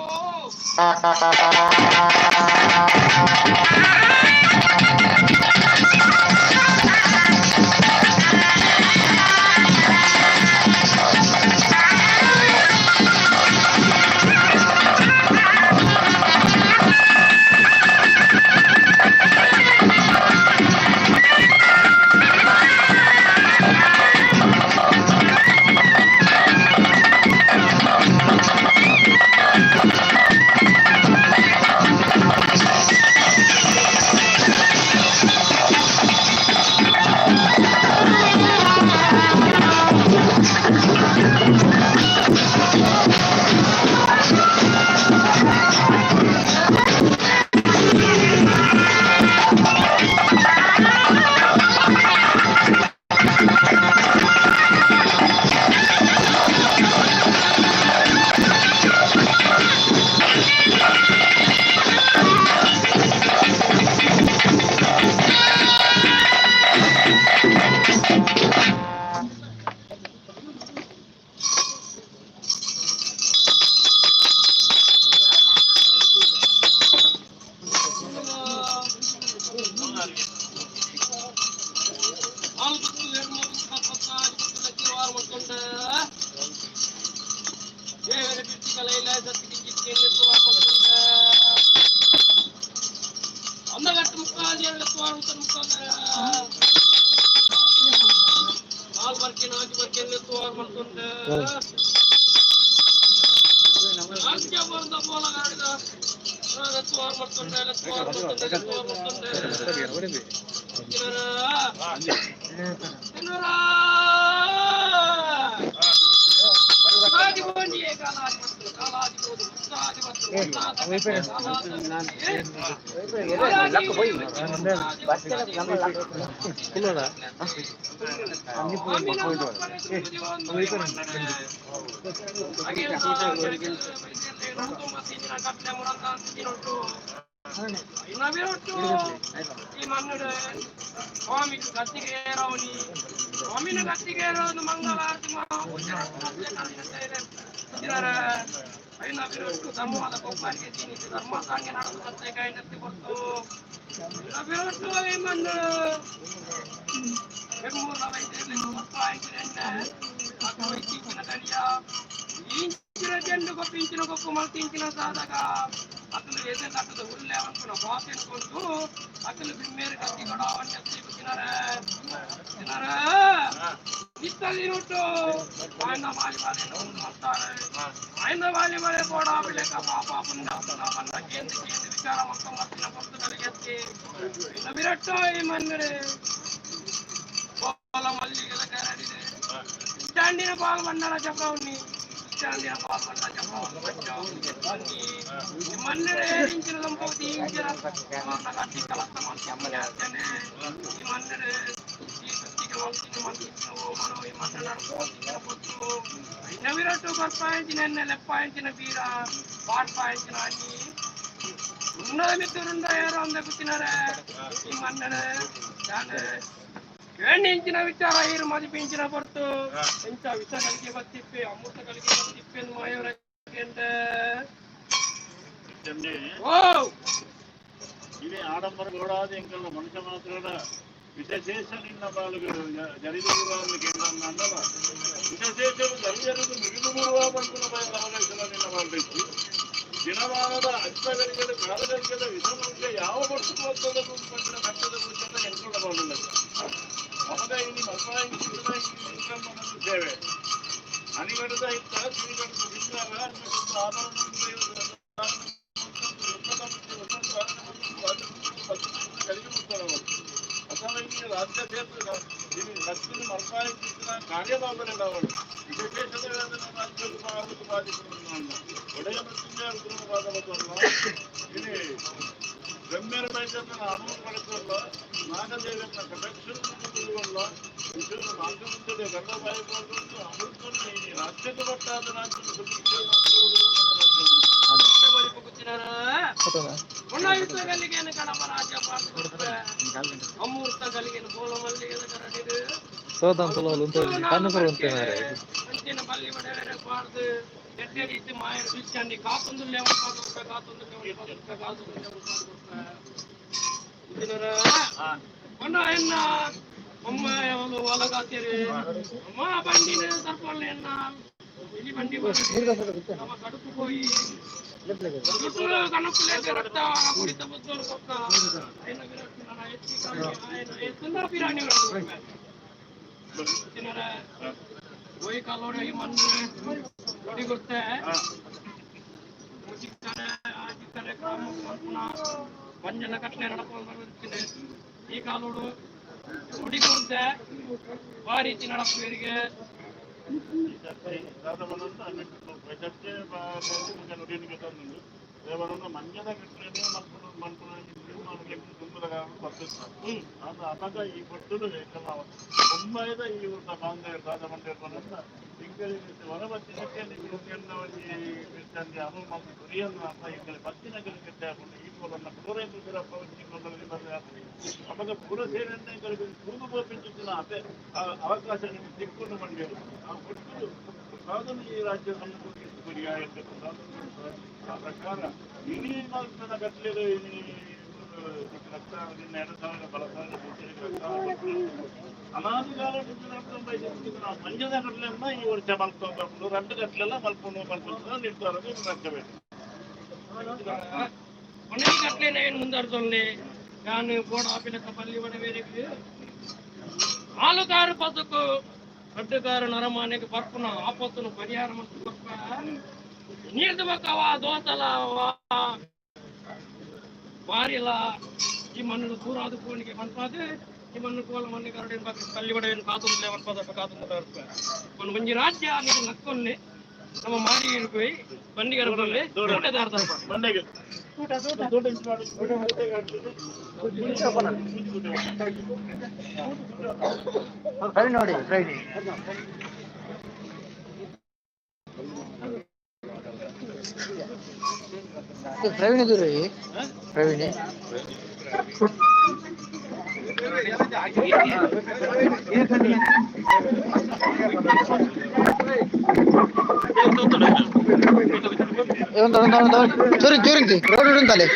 ನಾಲ್ಕು ಎರಡು ಮೂರು ಇಪ್ಪತ್ತಾರು ಇಪ್ಪತ್ತೈದು ಆರು ಮಕ್ಕಂಡ ದೇವರ ಬಿಟ್ಟಿಗಳ ಇಲ್ಲ ಸತ್ತಿಗೆ ಚಿಕ್ಕ ಮಕ್ಕಂಡ ಅಂದಗಟ್ಟು ಮುಕ್ಕಾಲು ಎರಡು ವಾರ ಮುಕ್ಕಾಲ ನಾಲ್ಕು ಬರ್ಕೆ ನಾಲ್ಕು ಬರ್ಕೆ ವಾರ ಮಕ್ಕಂಡ ನಾಲ್ಕೆ ಬಂದ ಬೋಲ ಗಾಡಿದ ವಾರ ಮಕ್ಕಂಡ ವಾರ ಮಕ್ಕಂಡ ವಾರ ಮಕ್ಕಂಡ. ಈ ಮಣ್ಣು ಸ್ವಾಮಿಗೆ ಗತ್ತಿಗೆ ಏರವನಿ, ಸ್ವಾಮಿನ ಗತ್ತಿಗೆ ಏರೋದು ಮಂಗಳಾರತಿ ಧರ್ಮವಾದ ಕೊಬ್ಬರಿಗೆ ತಿನ್ನಿಸಿ ಧರ್ಮ ಸಾಂಗೆ ನಡೆದು ಸತ್ತೆ ಕೈ ನೆತ್ತಿ ಕೊಡ್ತು ಬಿರೊಟ್ಟು ಮಣ್ಣು ಬೆಮ್ಮೂರ ವೈದ್ಯರು ತಳಿಯ ಇಂಚಿನ ಚೆಂಡು ಕೊಪ್ಪು ಇಂಚಿನ ಕೊಪ್ಪು ಮಲ್ತಿ ಇಂಚಿನ ಸಾಧಕ ಅತನು ಎದೆ ತಟ್ಟದ ಉಲ್ಲೆ ಅನ್కున్న ಬಾತೆನ್ಕೊಂಡು ಅತನು ಬಿಮ್ಮೇರು ಕತ್ತಿ ಕೊಡವನ್ನ ತಿನ್ನರೆ ತಿನ್ನರೆ ಇತ್ತಲಿ ఆయన వాలి వాలి ಮಾಡ್ತಾರೆ ఆయన వాలి వాలి పోడా ಬಿಳೆಕ ಪಾಪ ಪುಣ್ಯ ಪನ್ನ ಕೇಂದ್ರ ಕೇಂದ್ರ ವಿಚಾರ ಮೊತ್ತ ಮತ್ತಿನ ಪುಸ್ತಕಗಳಿಗೆ ವಿರಟ್ಟ ಈ ಮನ್ನಡೆ ಬಾಲ ಮಲ್ಲಿಗೆಲ ಕರಡಿದೆ ಚಾಂಡಿನ ಬಾಲ್ ಬಂಡಲ ಜಪವನಿ ಚಾಂಡಿನ ಬಾಲ್ ಬಂಡಲ ಜಪವನಿ ಮನ್ನಡೆ ಇಂಚಿನ ಸಂಪವತಿ ಇಂಚಿನ ಕಟ್ಟಿ ಕಲತ್ತ ಮಂತಿ ಈ ಮನ್ನಡೆ ಈ ಸುತ್ತಿಗೆ ಮಂತಿನ ಮಂತಿನ ಮನೋ ಈ ಮನ್ನಡ ನವಿರಟ್ಟು ಬರ್ಪಾయించిన ಲೆಪ್ಪಾయించిన ಬೀರ ಪಾಡ್ಪಾయించిన ಅన్ని ఉన్నದ మిత్రుండారో అందకుತ್ತಿనారే ಈ ಮನ್ನಡೆ ಜಾನೆ ಕೇಣಿಂಚಿನ ವಿಚಾರ ಇರು ಮದಿಪಿಂಚಿನ పొర్తు ಎಂಚ ವಿಷ కలిగి బతిప్పి అమృత కలిగి బతిప్పి మాయవరకేంటే. ఓ ఇది ಆಡಂಬರ ಗೋಡಾದ ಎಂಕಲ್ಲ ಮನುಷ್ಯ ಮಾತ್ರ ವಿಶೇಷ ನಿನ್ನ ಬಾಳುಗಳು జరిదుగురాలు కేంద్రం అన్నల ವಿಶೇಷರು జరిజరుగు మిగిలి గురువా పడుకున్న భయ ನಿನ್ನ ಬಾಳ್ಬೇಕು ದಿನಮಾನದ ಅಜ್ಜಗಳಿಗೆ ಕಾಲಗಳಿಗೆ ವಿಷಮಕ್ಕೆ ಯಾವ ಪಡ್ತು ಹೋಗ್ತದೆ ಪಟ್ಟಿನ ಕಟ್ಟದ ಗುರುತನ್ನ ಎಂಕುಳ ಬಾಳಿಲ್ಲ ಅವಾಗ ಇಲ್ಲಿ ಮಲ್ಪಾಯಿ ಸೇವೆ ಅನಿಗಡದ ಇತ್ತ ಕಿವಿಗಡದ ಬಿಂದಾಗ ಆಭರಣ ಅಥವಾ ಇಲ್ಲಿ ರಾಜ್ಯ ಕ್ಷೇತ್ರ ಇಲ್ಲಿ ಲಕ್ಷ್ಮಿ ಮಲ್ಪಾಯಿ ಕಾರ್ಯಭಾಗದಲ್ಲಿ ಅವಳು ವಿಶೇಷದ ಒಡೆಯ ಮೃತ್ಯುಂಜಯ ರುದ್ರವಾದವಲ್ಲ ಇಲ್ಲಿ ಬ್ರಹ್ಮರ ಬೈದನ್ನ ಅನುವು ಪಡೆದಲ್ಲ ನಾಗದೇವನ ಕಟಾಕ್ಷ ವಿಶ್ವದ ಮಾರ್ಗಮಂತ್ರಿ ಗಂಡಬಾಯಿ ಅಮೃತವನ್ನು ಈ ರಾಜ್ಯಕ್ಕೆ ಪಟ್ಟಾದ ರಾಜ್ಯದ ಸುಭಿಕ್ಷೆ ಅಮೃತ ಗಲಿಗೆನು ಬೋಲ ಮಲ್ಲಿಗೆದ ಕರಡಿದು ಸೋದಂತಲ ಕಣ್ಣು ಉಂಟೆ ಮಾರ್ರೆ. ಅಂತಿನ ಬಲ್ಲಿ ಬಡವರ ಬಾರ್ದು ಎಡ್ಡೆ ರೀತಿ ಮಾಯ ಬಿಚ್ಚಂಡಿ ಕಾತೊಂದು ಲೆವನ್ ಪಾದ ಕಾತೊಂದು ಲೆವನ್ ಪಾದ ಕಾತೊಂದು ಲೆವನ್ ಪಾದ ಇದರ ಬಣ್ಣ ಎನ್ನ ಅಮ್ಮ ಯಾವಲು ಒಲಗಾತೀರಿ ಅಮ್ಮ ಬಂಡಿನ ಸರ್ಪಲ್ಲ ಎನ್ನ ಇಲ್ಲಿ ಬಂಡಿ ನಮ್ಮ ಕಡುಪು ಹೋಯಿ ಕಣಪುಲೇಗೆ ರಕ್ತ ಕುಡಿತ ಬುದ್ಧರು ಕೊಕ್ಕ ಐನ ವಿರಕ್ತ ಎತ್ತಿ ಎತ್ತುಂದ ಪಿರಾಣಿ ತಿನ್ನರ ಹೋಯಿ ಕಾಲೋಡ ಈ ಮಣ್ಣು ಕೊಡಿ ಕೊಡ್ತೆ ಮುಜಿಕ್ಕರೆ ಆಜಿಕ್ಕರೆ ಗ್ರಾಮ ಬಂಜನ ಕಟ್ಲೆ ನಡಪ ಈ ಕಾಲೋಡು ಕೊಡಿ ಕೊಡ್ತೆ ಭಾರಿ ನಡಪುವರಿಗೆ ಮಂಜದ ಕಟ್ಟಲೆ ಅದಾಗ ಈ ಪಟ್ಟುಲು ಮುಂಬೈದ ಈ ಊಟ ಬಾಂಧವ್ಯ ದಾದ ಮಂಡ್ಯ ಇಂಗಲಿ ಹೊರಬತ್ತಿನಕ್ಕೆ ಅನು ಮತ್ತು ಗುರಿಯನ್ನು ಅಪ್ಪ ಇಂಗಲಿ ಬತ್ತಿನ ಕಟ್ಟೆ ಹಾಕೊಂಡು ಈ ಪೋಲನ್ನ ಪೂರೈಸಿದ ಅವಾಗ ಪೂರ ಸೇವೆಯನ್ನು ಪೂರ್ವ ಪಿಂಚಿನ ಅಪೆ ಅವಕಾಶ ನಿಮಗೆ ಸಿಕ್ಕೊಂಡು ಮಂಡ್ಯರು ಆ ಕೊಟ್ಟು ಸಾಧನ ಈ ರಾಜ್ಯ ಗುರಿಯಾಯಿತು. ಆ ಪ್ರಕಾರ ಇಡೀ ಮಲ್ಪದ ಕಟ್ಲೆಲು ರಕ್ತ ನಿನ್ನ 2000 ಬಲ ಸಾವಿರ ಅನಾದಿಕಾಲ ಮಂಜದ ಕಟ್ಲೆಲ್ಲ ಈ ವರ್ಷ ಮಲ್ಕೊಂಡು రెండు ಕಟ್ಲೆಲ್ಲ ಮಲ್ಕೊಂಡು ಮಲ್ಕೊಂಡು ನಿರ್ಧಾರ ರಕ್ಷಬೇಕು. ಕೊನೆಗೆ ಕಟ್ಲೆ ಏನು ಮುಂದಾಡ್ತೊಲ್ಲಿ ನಾನು ಬೋಡ ಆಪಿಲಕ್ಕ ಪಲ್ಲಿ ಬಡವೇರಿಗೆ ಆಲುಗಾರು ಬದುಕು ಅಡ್ಡುಗಾರು ನರಮಾನೆಗೆ ಬರ್ಪುನ ಆಪತ್ತುನು ಪರಿಹಾರ ಮತ್ತು ಕೊಪ್ಪ ನೀರ್ದು ಬಕ್ಕವ ದೋಸಲ ಬಾರಿಲ ಈ ಮಣ್ಣು ದೂರಾದ ಕೋಣಿಗೆ ಮನ್ಪಾದು ಈ ಮಣ್ಣು ಕೋಲ ಮಣ್ಣು ಕರಡಿನ ಬಗ್ಗೆ ಪಲ್ಲಿ ಬಡವೇನು ಕಾತುಂದ್ಲೆ ಮನ್ಪಾದ ಕಾತುಂದ ಒಂದು ಒಂಜಿ ರಾಜ್ಯ ನೀವು ನಕ್ಕೊನ್ನೆ ನಮ್ಮ ಮಾರಿ ಇರ್ಪಿ ಬಂಡಿಗರ ಬಲ್ಲಿ ಬಂಡೆಗೆ ಫ್ರೈ ನೋಡಿ ಫ್ರೈ ಪ್ರವೀಣ್ ದೂರ ಪ್ರವೀಣ್ ಚೂರಿ ಚೂರಿಂತಿ ರೋಡ್ ಉಂಟಲ್ಲಿ.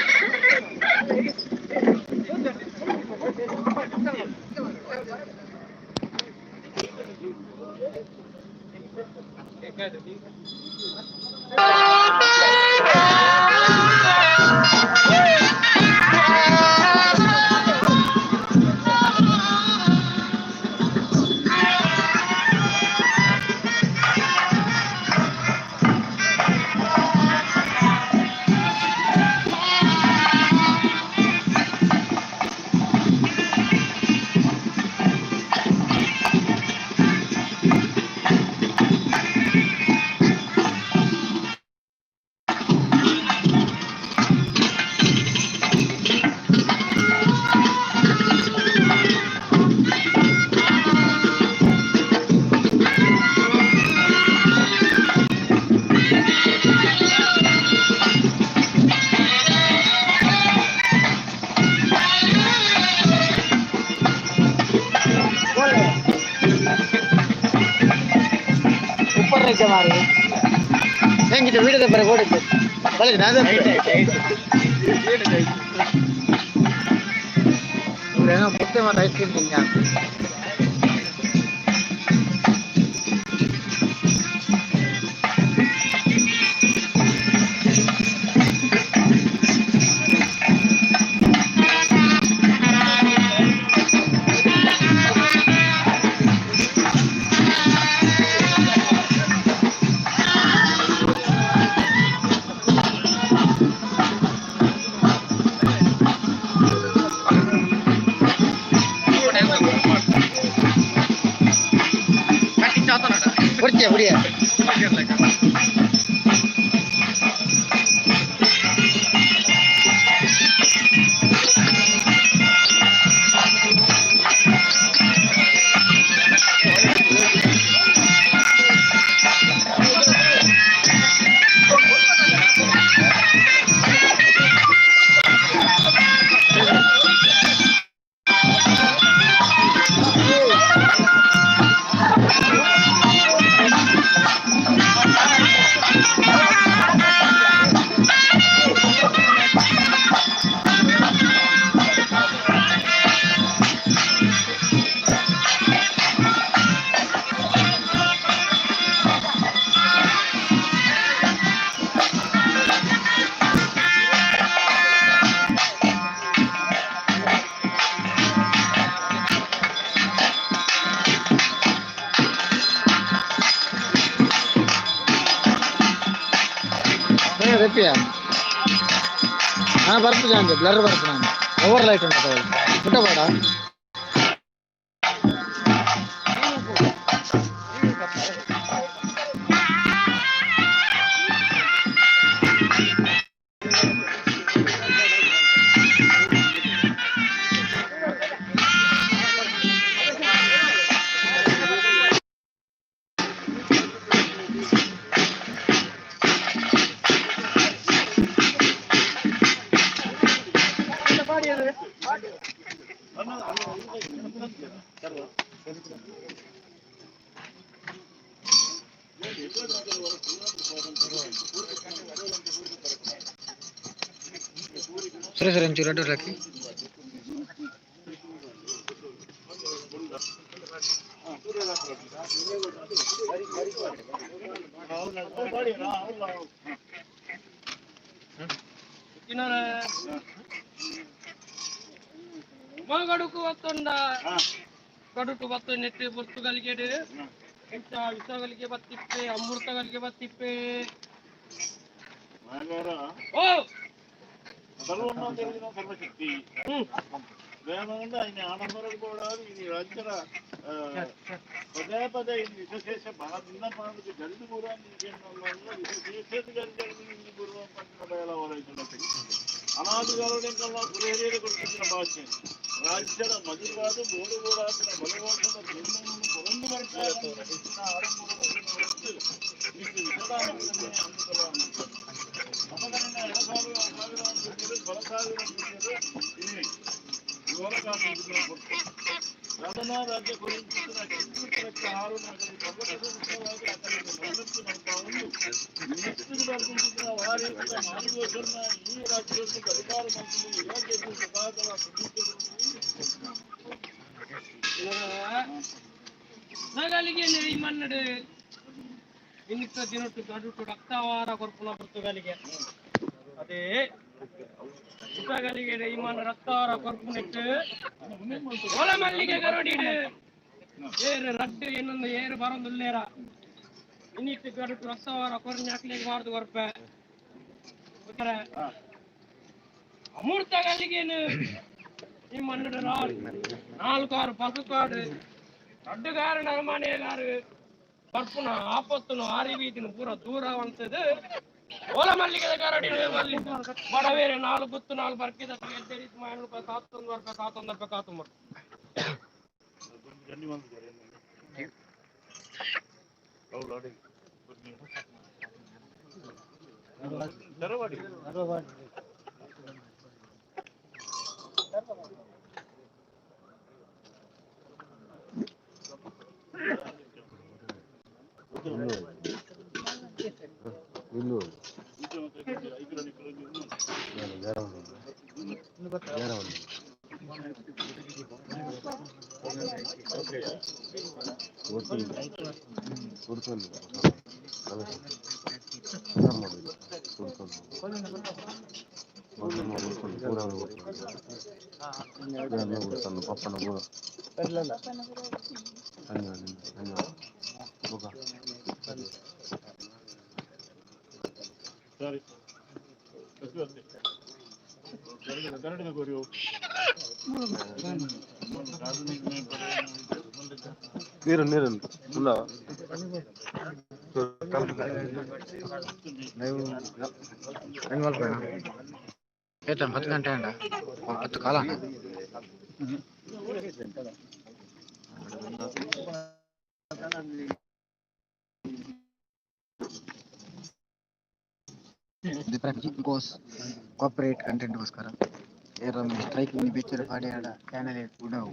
ಉಪ್ಪರ್ ಮಾರಿ ಹೆಂಗಿದೆ ವಿಡಿಯೋದ ಬರ ಓಡಿದ್ದೆ ಬಲೆ ನಾದ ಏನೋ ಮುದ್ದೆ ಮತ್ತು ಐಸ್ ಕ್ರೀಮ್ ತಿಂಗ. ಕೊಡ್ತೀಯ ಬಿಡಿಯ. ಬರ್ಪಿಯಾ? ಹಾ, ಬರ್ಪು ಜಾಂಜೆ ಬ್ಲರ್ ಬರ್ಪು. ನಾನು ಓವರ್ ಲೈಟ್ ಉಂಟು, ಪುಟ್ಟ ಬೇಡ. ಸರಿ ಸರಿ, ಒಂಚೂರು ಅಡ್ಡ ಹಾಕಿ. ಮಗಡುಕು ಬತ್ತುಂಡ ಗಡುಟು ಬತ್ತು ನೆಟ್ಟಿ ಪುರ್ತುಗಲಿಗೆಡು ಇಂಚ ವಿಷಗಳಿಗೆ ಬತ್ತಿಪ್ಪೆ, ಅಮೃತಗಳಿಗೆ ಬತ್ತಿಪ್ಪೆ. ಓ. ಸರ್ವನ್ನ ತಿಳಿದಿನ ಸರ್ವಶಕ್ತಿ. ದಯಾನಂದ ಇನ್ನು ಆಡಂಬರ ಬೋಡಾದು ಇನ್ನು ರಾಜ್ಯರ ಪದೇ ಪದೇ ಇನ್ನು ವಿಶೇಷ ಬಲದಿಂದ ಪಾದಕ್ಕೆ ಜಲ್ದಿ ಪೂರ್ವ ವಿಶೇಷ ಜಲ್ದಿ ಪೂರ್ವ ಅನಾದಿಗಾಲದಿಂದಲ್ಲ ಗುರುಹಿರಿಯರು ಕೊಡ್ತಿದ್ದ ಭಾಷೆ ರಾಜ್ಯದ ಮದುವಾದ ಬೋಡು ಬೋಡಾದ ಬಲವಾದ ಬ್ರಹ್ಮನನ್ನು ಕೊರಂದು ಬರ್ತಾರೆ. ಸಾಧನಾ ರಾಜ್ಯ ಕುರಿತು ಆರು ಈ ರಾಜ್ಯಕ್ಕೆ ಅಧಿಕಾರ ನಗಲಿಗೆ ಈ ಮನ್ನಡು ಇನ್ನಿತ್ತ ದಿನಟ್ಟು ಗಡುಟು ರಕ್ತವಾರ ಕೊರ್ಪುನ ಪುರ್ತುಗಲಿಗೆ ಅದೇ ಪುರ್ತಗಲಿಗೆ ಈ ಮಣ್ಣು ರಕ್ತವಾರ ಕೊರ್ಪುನಿಟ್ಟು ಒಲ ಮಲ್ಲಿಗೆ ಗರುಡಿಡು ಏರು ರಡ್ಡು ಇನ್ನೊಂದು ಏರು ಬರೊಂದುಲ್ಲೇರ. ಇನ್ನಿಟ್ಟು ಗಡುಟು ರಕ್ತವಾರ ಕೊರ್ನಿ ಹಾಕ್ಲಿಕ್ಕೆ ಬಾರ್ದು ಕೊರ್ಪೆ. ಅಮೂರ್ತ ಗಲಿಗೇನು ಈ ಮಣ್ಣು ನಾಲ್ಕು ಕಾರು ಪಸು ಕಾಡು ರಡ್ಡುಗಾರು ನರಮಾನೆಗಾರು ಪರ್ಪುನ ಆಪತ್ತುನು ಆರಿ ಬೀದಿನ ಪೂರ ದೂರ ಅಂತದು ಓಲ ಮಲ್ಲಿಗೆದ ಕರಡಿ ಮಲ್ಲಿ ಬಡವೇರೆ ನಾಲ್ಕು ಗುತ್ತು ನಾಲ್ಕು ಬರ್ಕಿದ ರೂಪಾಯಿ ಕಾತೊಂದು ರೂಪಾಯಿ ಕಾತೊಂದು ರೂಪಾಯಿ ಕಾತೊಂದು. ಸರಿ, ನೀರು ನೀರು ಇಲ್ಲ. ಲೈವ್ ಮಲ್ಪೋಣ. ಏತ 10 ಗಂಟೆ ಅಂಡ 10 ಕಾಲ. Because corporate ಕಂಟೆಂಟ್ಗೋಸ್ಕರ ಏರ ಸ್ಟ್ರೈಕ್ ಬೆಚ್ಚರ್ ಪಾಡ್ಯಾಡ ಚಾನೆಲ್ ಉಡವು.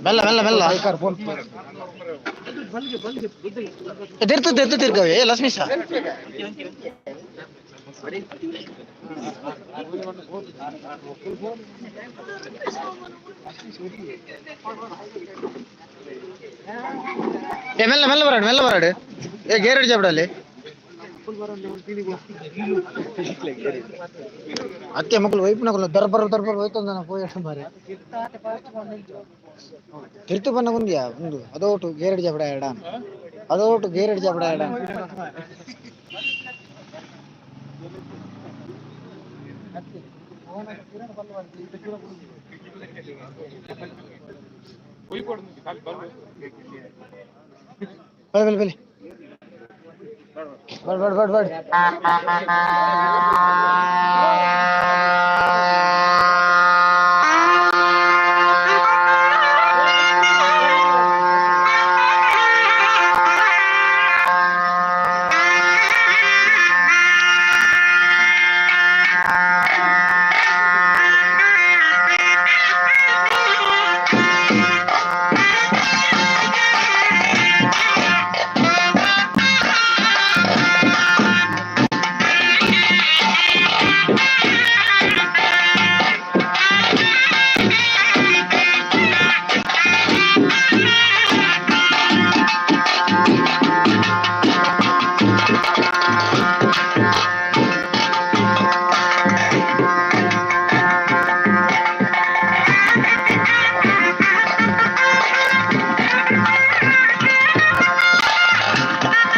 మెల్ల మెల్ల మెల్ల తిరుతు తిరుతు తిరగవే లక్ష్మీ సార్. ఏ మెల్ల మెల్ల బరాడు మెల్ల బరాడు ఏ గేరెడ్ చెప్పడాలి అత్తే మొక్కలు వైపు నాకు దర్బర్ దర్బర్ పోతుందన్న పోయాడు మరి తిరుతు పన్నకుందియా ఉండు అదొకటి గేరెడ్ చెప్పడాడా అదొకటి గేరెడ్ చెప్పడాడా. బలి బలి బలి బడ్ బడ్ బడ్ బడ్.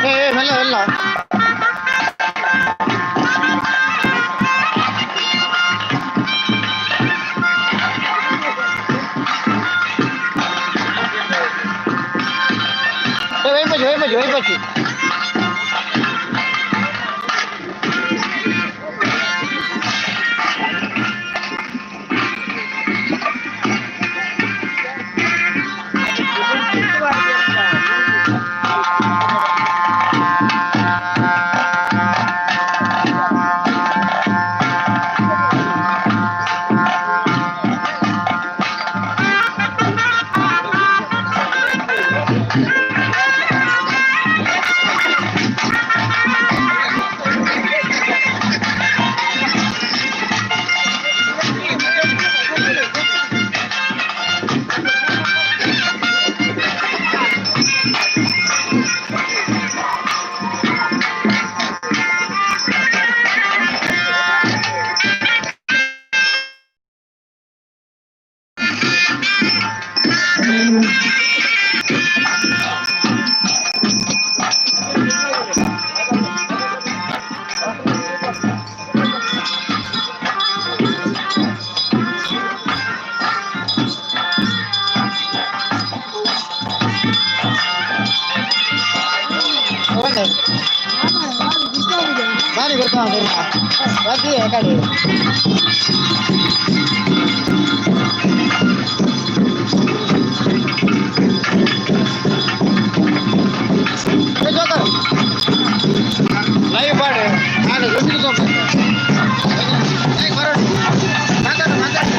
ఏ మెల్ల మెల్ల వైపచ్చి వైపచ్చి వైపచ్చి. ಕಡೆ ಲೈವ್ ಪಾಡು ನಾನು ಮಾತಾಡು ಮಾತಾಡು.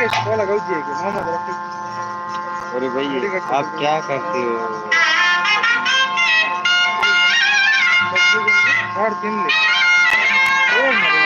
राकेश बोला गौजी है मोहम्मद रफीक। अरे भाई, आप क्या करते हो? साढ़े तीन ले ओ मरे।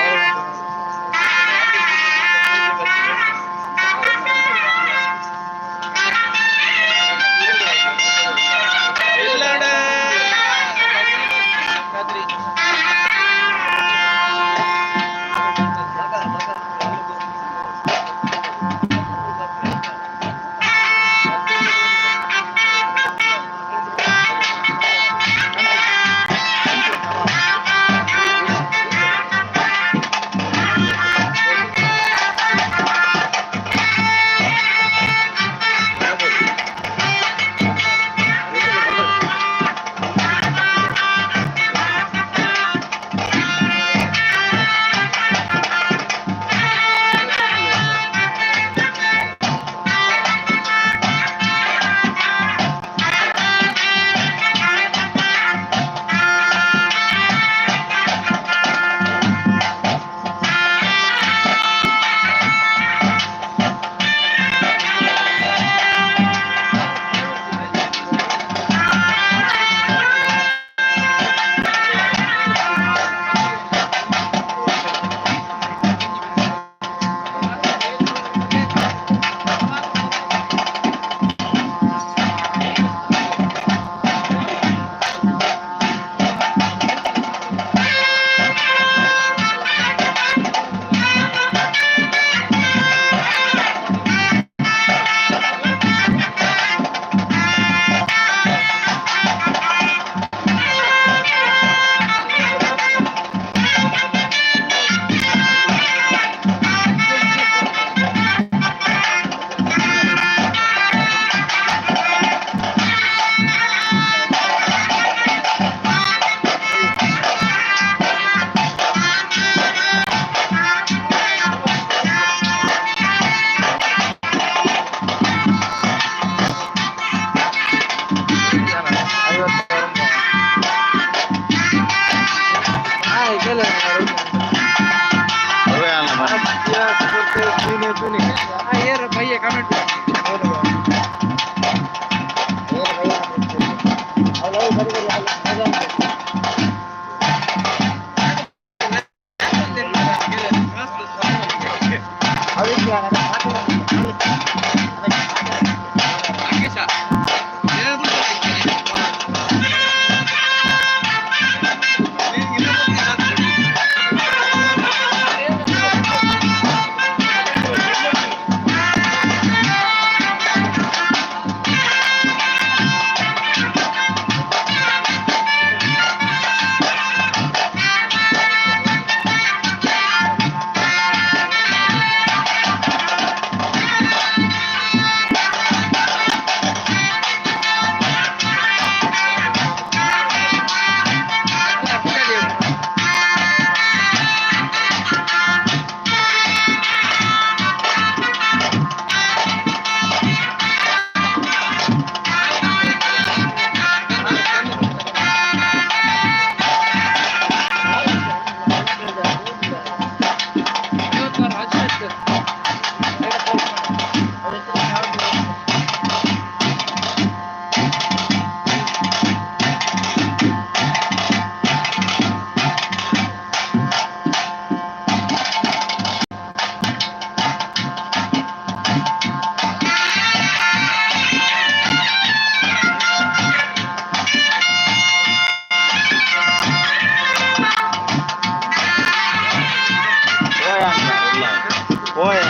ಓಯ್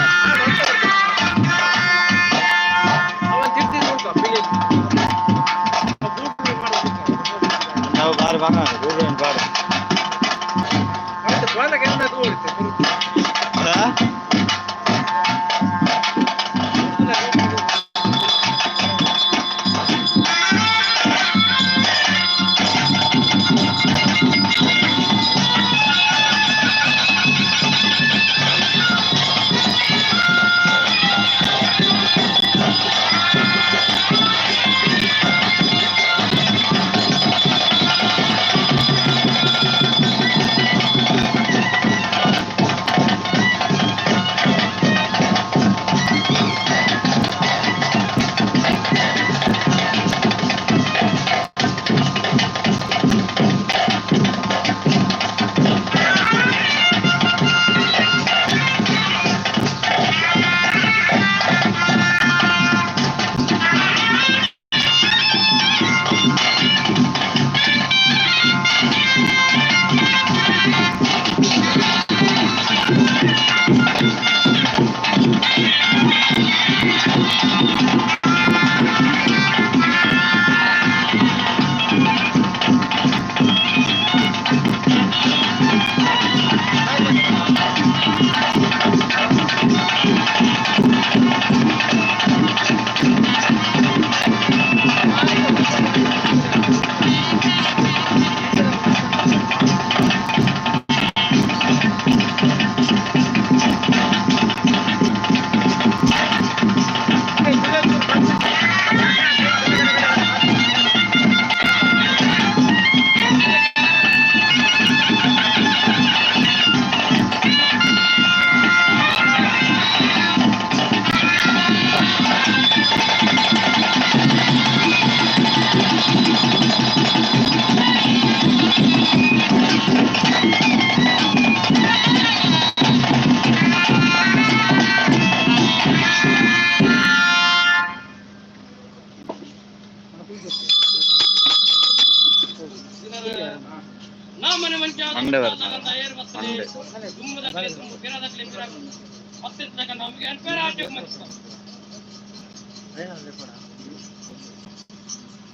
ನಾವು ಬಾರಿ ಬಾಂಗ ಗೂಗಲ್ ಬಾರಿ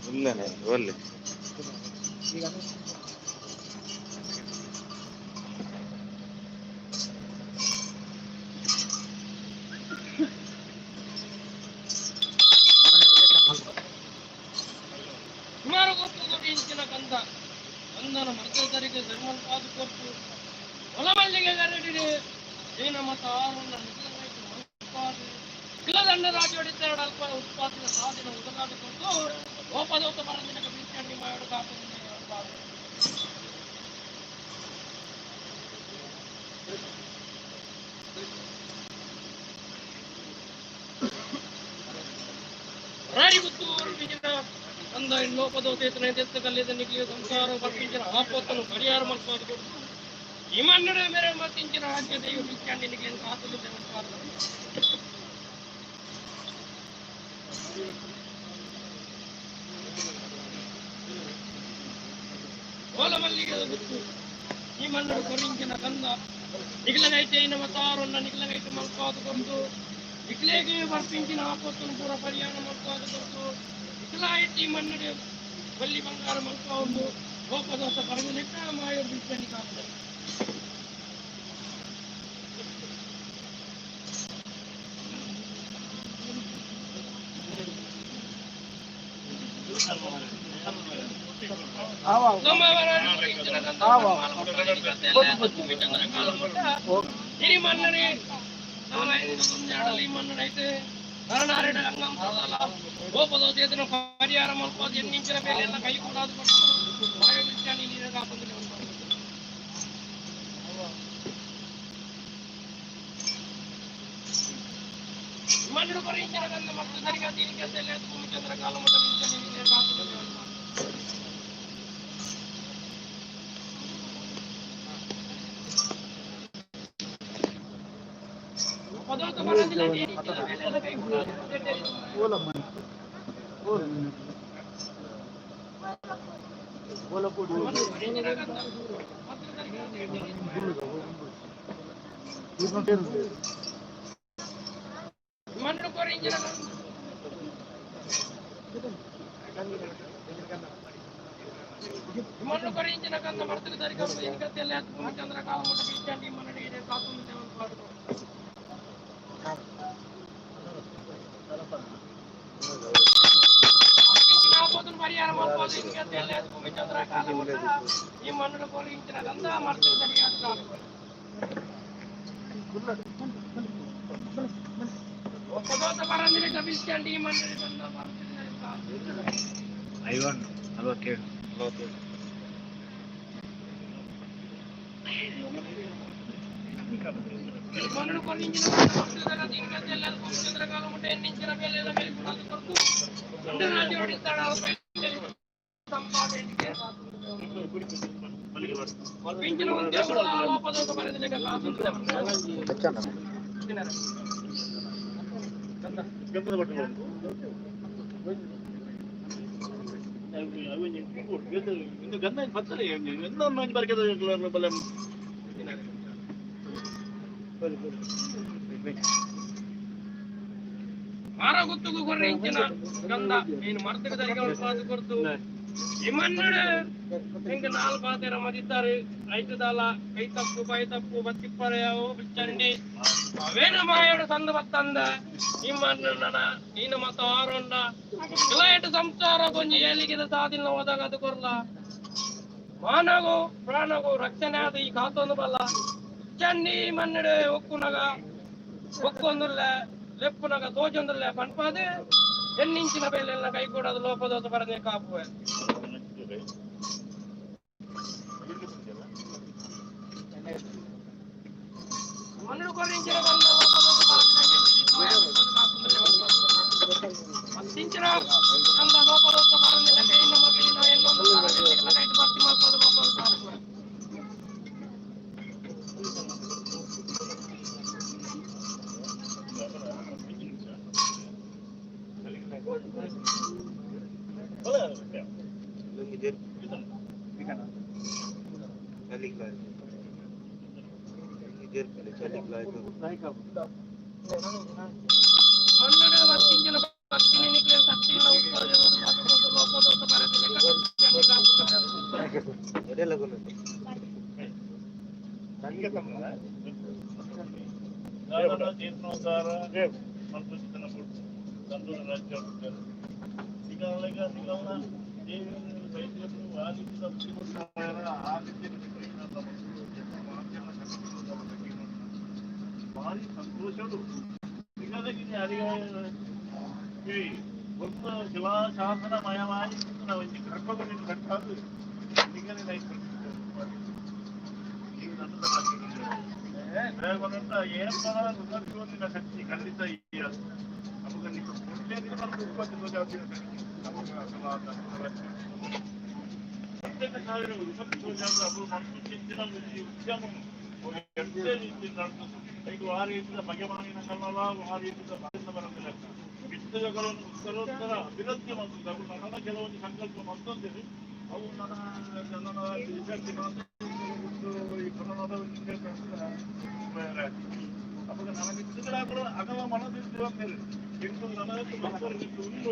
ಇಲ್ಲನೇ ಒಳ್ಳೆ ಸುಮಾರು ಕೊಟ್ಟು ಕಂದ ಕಂದನ ಮರ್ತರಿಗೆ ಧರ್ಮಂತಾದ ಕೊಟ್ಟು ಹೊಲಮಲ್ಲಿಗೆ ಗರಡಿದೆ ಜೈನ ಮತ ಆರುಣ್ಣ ನಿಖಿಲವಾಯಿತು ಮಲ್ಪಾದು ಕಿಲದಂಡ ರಾಜೋಡಿತ್ತೆರಡು ಅಲ್ಪ ಉತ್ಪಾದಿತ ಸಾಧನ ಉದಗಾಡಿಕೊಂಡು ಗೋಪದೋತ ಬರಂದಿನ ಬೀಚಂಡಿ ಮಾಡು ಕಾಪುದಿನ ರಾಣಿಗುತ್ತೂರು ಬಿಜಿನ ಅಂದ ಲೋಪದೋತೇತನ ದೆತ್ತಕಲ್ಲಿದ ನಿಖಿಲ ಸಂಸಾರ ಬರ್ಪಿಂಚಿನ ಆಪತ್ತನ್ನು ಪರಿಹಾರ ಮಲ್ಪಾದು ಕೊಟ್ಟು ಈ ಮನ್ನಡೆ ಮೇರೆ ಮತ್ತಿಂಚಿನ ರಾಜ್ಯ ದೈವ ಬಿಚ್ಚಾಂಡಿ ನಿಖಿಲ ಕಾತಲು ಓಲಮಲ್ಲಿಗೆ ಗುತ್ತು ಈ ಮನ್ನಡು ಕೊರಿಂಚಿನ ಕಂದ ನಿಖಿಲಗೈತೆ ಇನ್ನ ಮತ್ತಾರನ್ನ ನಿಖಿಲಗೈತೆ ಮಲ್ಪಾದು ಕೊಟ್ಟು ನಿಖಿಲೇಗೆ ಬರ್ಪಿಂಚಿನ ಆಪತ್ತನ್ನು ಪೂರ ಪರಿಹಾರ ಮಲ್ಪಾದು ಕೊಟ್ಟು ನಿಖಿಲಾಯಿತಿ ಮನ್ನಡೆ ಬಲ್ಲಿ ಬಂಗಾರ ಮಲ್ಪಾವುದು ಲೋಪದೋಷ ಪರಮಲಿಕ್ಕ ಮಾಯ ಬಿಚ್ಚನಿ ಕಾಪುದ ಪರಿಹಾರ ಮಲ್ಪೋದು ಎನ್ನಿಂಚಿನ ಮೇಲೆ ಎಲ್ಲ ಕೈ ಕೂಡಾದು ಕೊಟ್ಟು ಮಾಯ ಬಿಚ್ಚಾಣಿ ನೀರು ಕಾಪಂದಿಲ್ಲ. ಮಣ್ಣು ಪರಿಂಚನ ಕಂದ ಮತ್ತು ಸರಿಗ ತೀರಿಕೆಲ್ಲ ಭೂಮಿ ಚಂದ್ರ ಕಾಲ ಮಟ್ಟ ಬಿಚ್ಚಾಣಿ ನೀರು ಕಾಪುತ್ತದೆ. ಪದಾರ್ಥ ಬರೋದಿಲ್ಲ ಕೈ ಕೂಡಾದು ಮಣ್ಣು ಕೊರಿಂಚಿನ ಮಣ್ಣು ಕೊರಿಂಚಿನ ಕಂದ ಮರ್ತಕ ಸರಿಗ ಇನ್ಕತ್ತೆಲ್ಲ ಭೂಮಿ ಚಂದ್ರ ಕಾಲ ಮುಟ್ಟ ಇಚ್ಚಾಂಡಿ ಮನ್ನಡಿ ಕಾತೊಂದು ದೇವನ್ ಪಾಡು ಪರಿಹಾರ ಮಾಡ್ಬೋದು ಇನ್ಕತ್ತೆಲ್ಲ ಭೂಮಿ ಚಂದ್ರ ಕಾಲ ಮುಟ್ಟ ಈ ಮಣ್ಣು ಕೊರಿಂಚಿನ ಕಂದ ಮರ್ತಕ ಸರಿಗ ಕಬಿಸ್ಕೊಂಡು ಈ ಮಣ್ಣು ಕಂದ ಮರ್ತಕ ಐವನ್ 47. ಮಣ್ಣು ಕೊರಿಂಚಿನ ಇನ್ಕತ್ತೆಲ್ಲ ಭೂಮಿ ಚಂದ್ರ ಕಾಲ ಮುಟ್ಟ ಎನ್ನಿಂಚಿನ ಬೇಲೆಲ್ಲ ಮೇಲೆ ಕೊಡ್ತು ಗಂಧ ಬರ್ತದೆ ಎಂದ ಬರ್ಕೆ ಬಲೆ. ಮರ ಗುತ್ತುಗು ಕೊರ್ರಿಂಚಿನ ಗಂಧ ನೀನು ಮರ್ತಕ ಸರಿಗ ಪಾದು ಕೊರ್ತು ಈ ಮಣ್ಣು ಹಿಂಗ ನಾಲ್ ಪಾತೆರ ಮದಿತಾರೆ ಐತದಾಲ ಕೈ ತಪ್ಪು ಬಾಯಿ ತಪ್ಪು ಬತ್ತಿಪ್ಪರೆಯಾವು ಬಿಚ್ಚಂಡಿ ಅವೇನ ಮಾಯೋಡು ಸಂದ ಬತ್ತಂದ ಈ ಮಣ್ಣು ನನ ನೀನು ಮತ ಆರೊಂಡ ಇಲಾಯಟು ಸಂಸಾರ ಕೊಂಜಿ ಏಳಿಗೆದ ಸಾದಿನ ಹೋದಾಗ ಅದು ಕೊರ್ಲ ಮಾನಗು ಪ್ರಾಣಗು ರಕ್ಷಣೆ ಆದ ಈ ಕಾತೊಂದು ಬಲ್ಲ ಚಂಡಿ ಮಣ್ಣಡು ಒಕ್ಕುನಗ ಒಕ್ಕೊಂದುಲ್ಲ ಲೆಪ್ಪುನಗ ತೋಜೊಂದುಲ್ಲ ಪನ್ಪಾದು ಎನ್ನಿಂಚಿನ ಬೇಲೆಲ್ಲ ಕೈ ಕೊಡೋದು ಲೋಪದೋಸ ಬರದೆ ಕಾಪುವೆ. ಮಣ್ಣು ಕೊರಿಂಚಿನ ಬಂದ ಲೋಪದೋಸ ಮತ್ತಿಂಚಿನ ಕಂದ ಲೋಪದೋಸ ಬರದೆ ಕೈನ ಮಗಿಲಿನ ಎಲ್ಲೊಂದು ಕೈಟ್ ಬರ್ತಿ ಮಲ್ಪದ ಲೋಪದೋಸ ಕಾಪುವೆ. ಮಣ್ಣು ಮತ್ತಿಂಚಿನ ಭಕ್ತಿನಿ ನಿಕ್ಲೇನ್ ಸತ್ತಿನ ಲೋಪದೋಸ ಬರದೆ ಜೀರ್ಣೋದ್ಧಾರ ಮಲ್ಪುಚಿತನ ತಂದೂರು ರಾಜ್ಯ ನಿಗಲ ನಿಗಮನ ವೈದ್ಯರು ಆದಿತ್ಯದ ಆದಿತ್ಯ ಭಾರಿ ಸಂತೋಷಡು ಈ ಗೊತ್ತ ಶಿಲಾಶಾಸನಮಯವಾಗಿ ಒಂಜಿ ಗರ್ಭಗುಡಿ ಕಟ್ಟಾದು ನಿಗಲಿ ಶಕ್ತಿ ಖಂಡಿತ ಉತ್ತರೋತ್ತರ ಅಭಿವೃದ್ಧಿ ಮಾಡ್ತದೆ. ಅವು ನನ್ನ ಕೆಲವೊಂದು ಸಂಕಲ್ಪ ಮತ್ತೊಂದಿದೆ. ಅವು ನನ್ನ ನನ್ನ ಈ ಕೊರೋನಾದ ಅವಾಗ ನನಗೆ ಕೂಡ ಅಗಲ ಮನದಿದ್ದು ಅಂತ ಹೇಳಿ. ಇಂದು ನನಗೆ ಉಂಟು.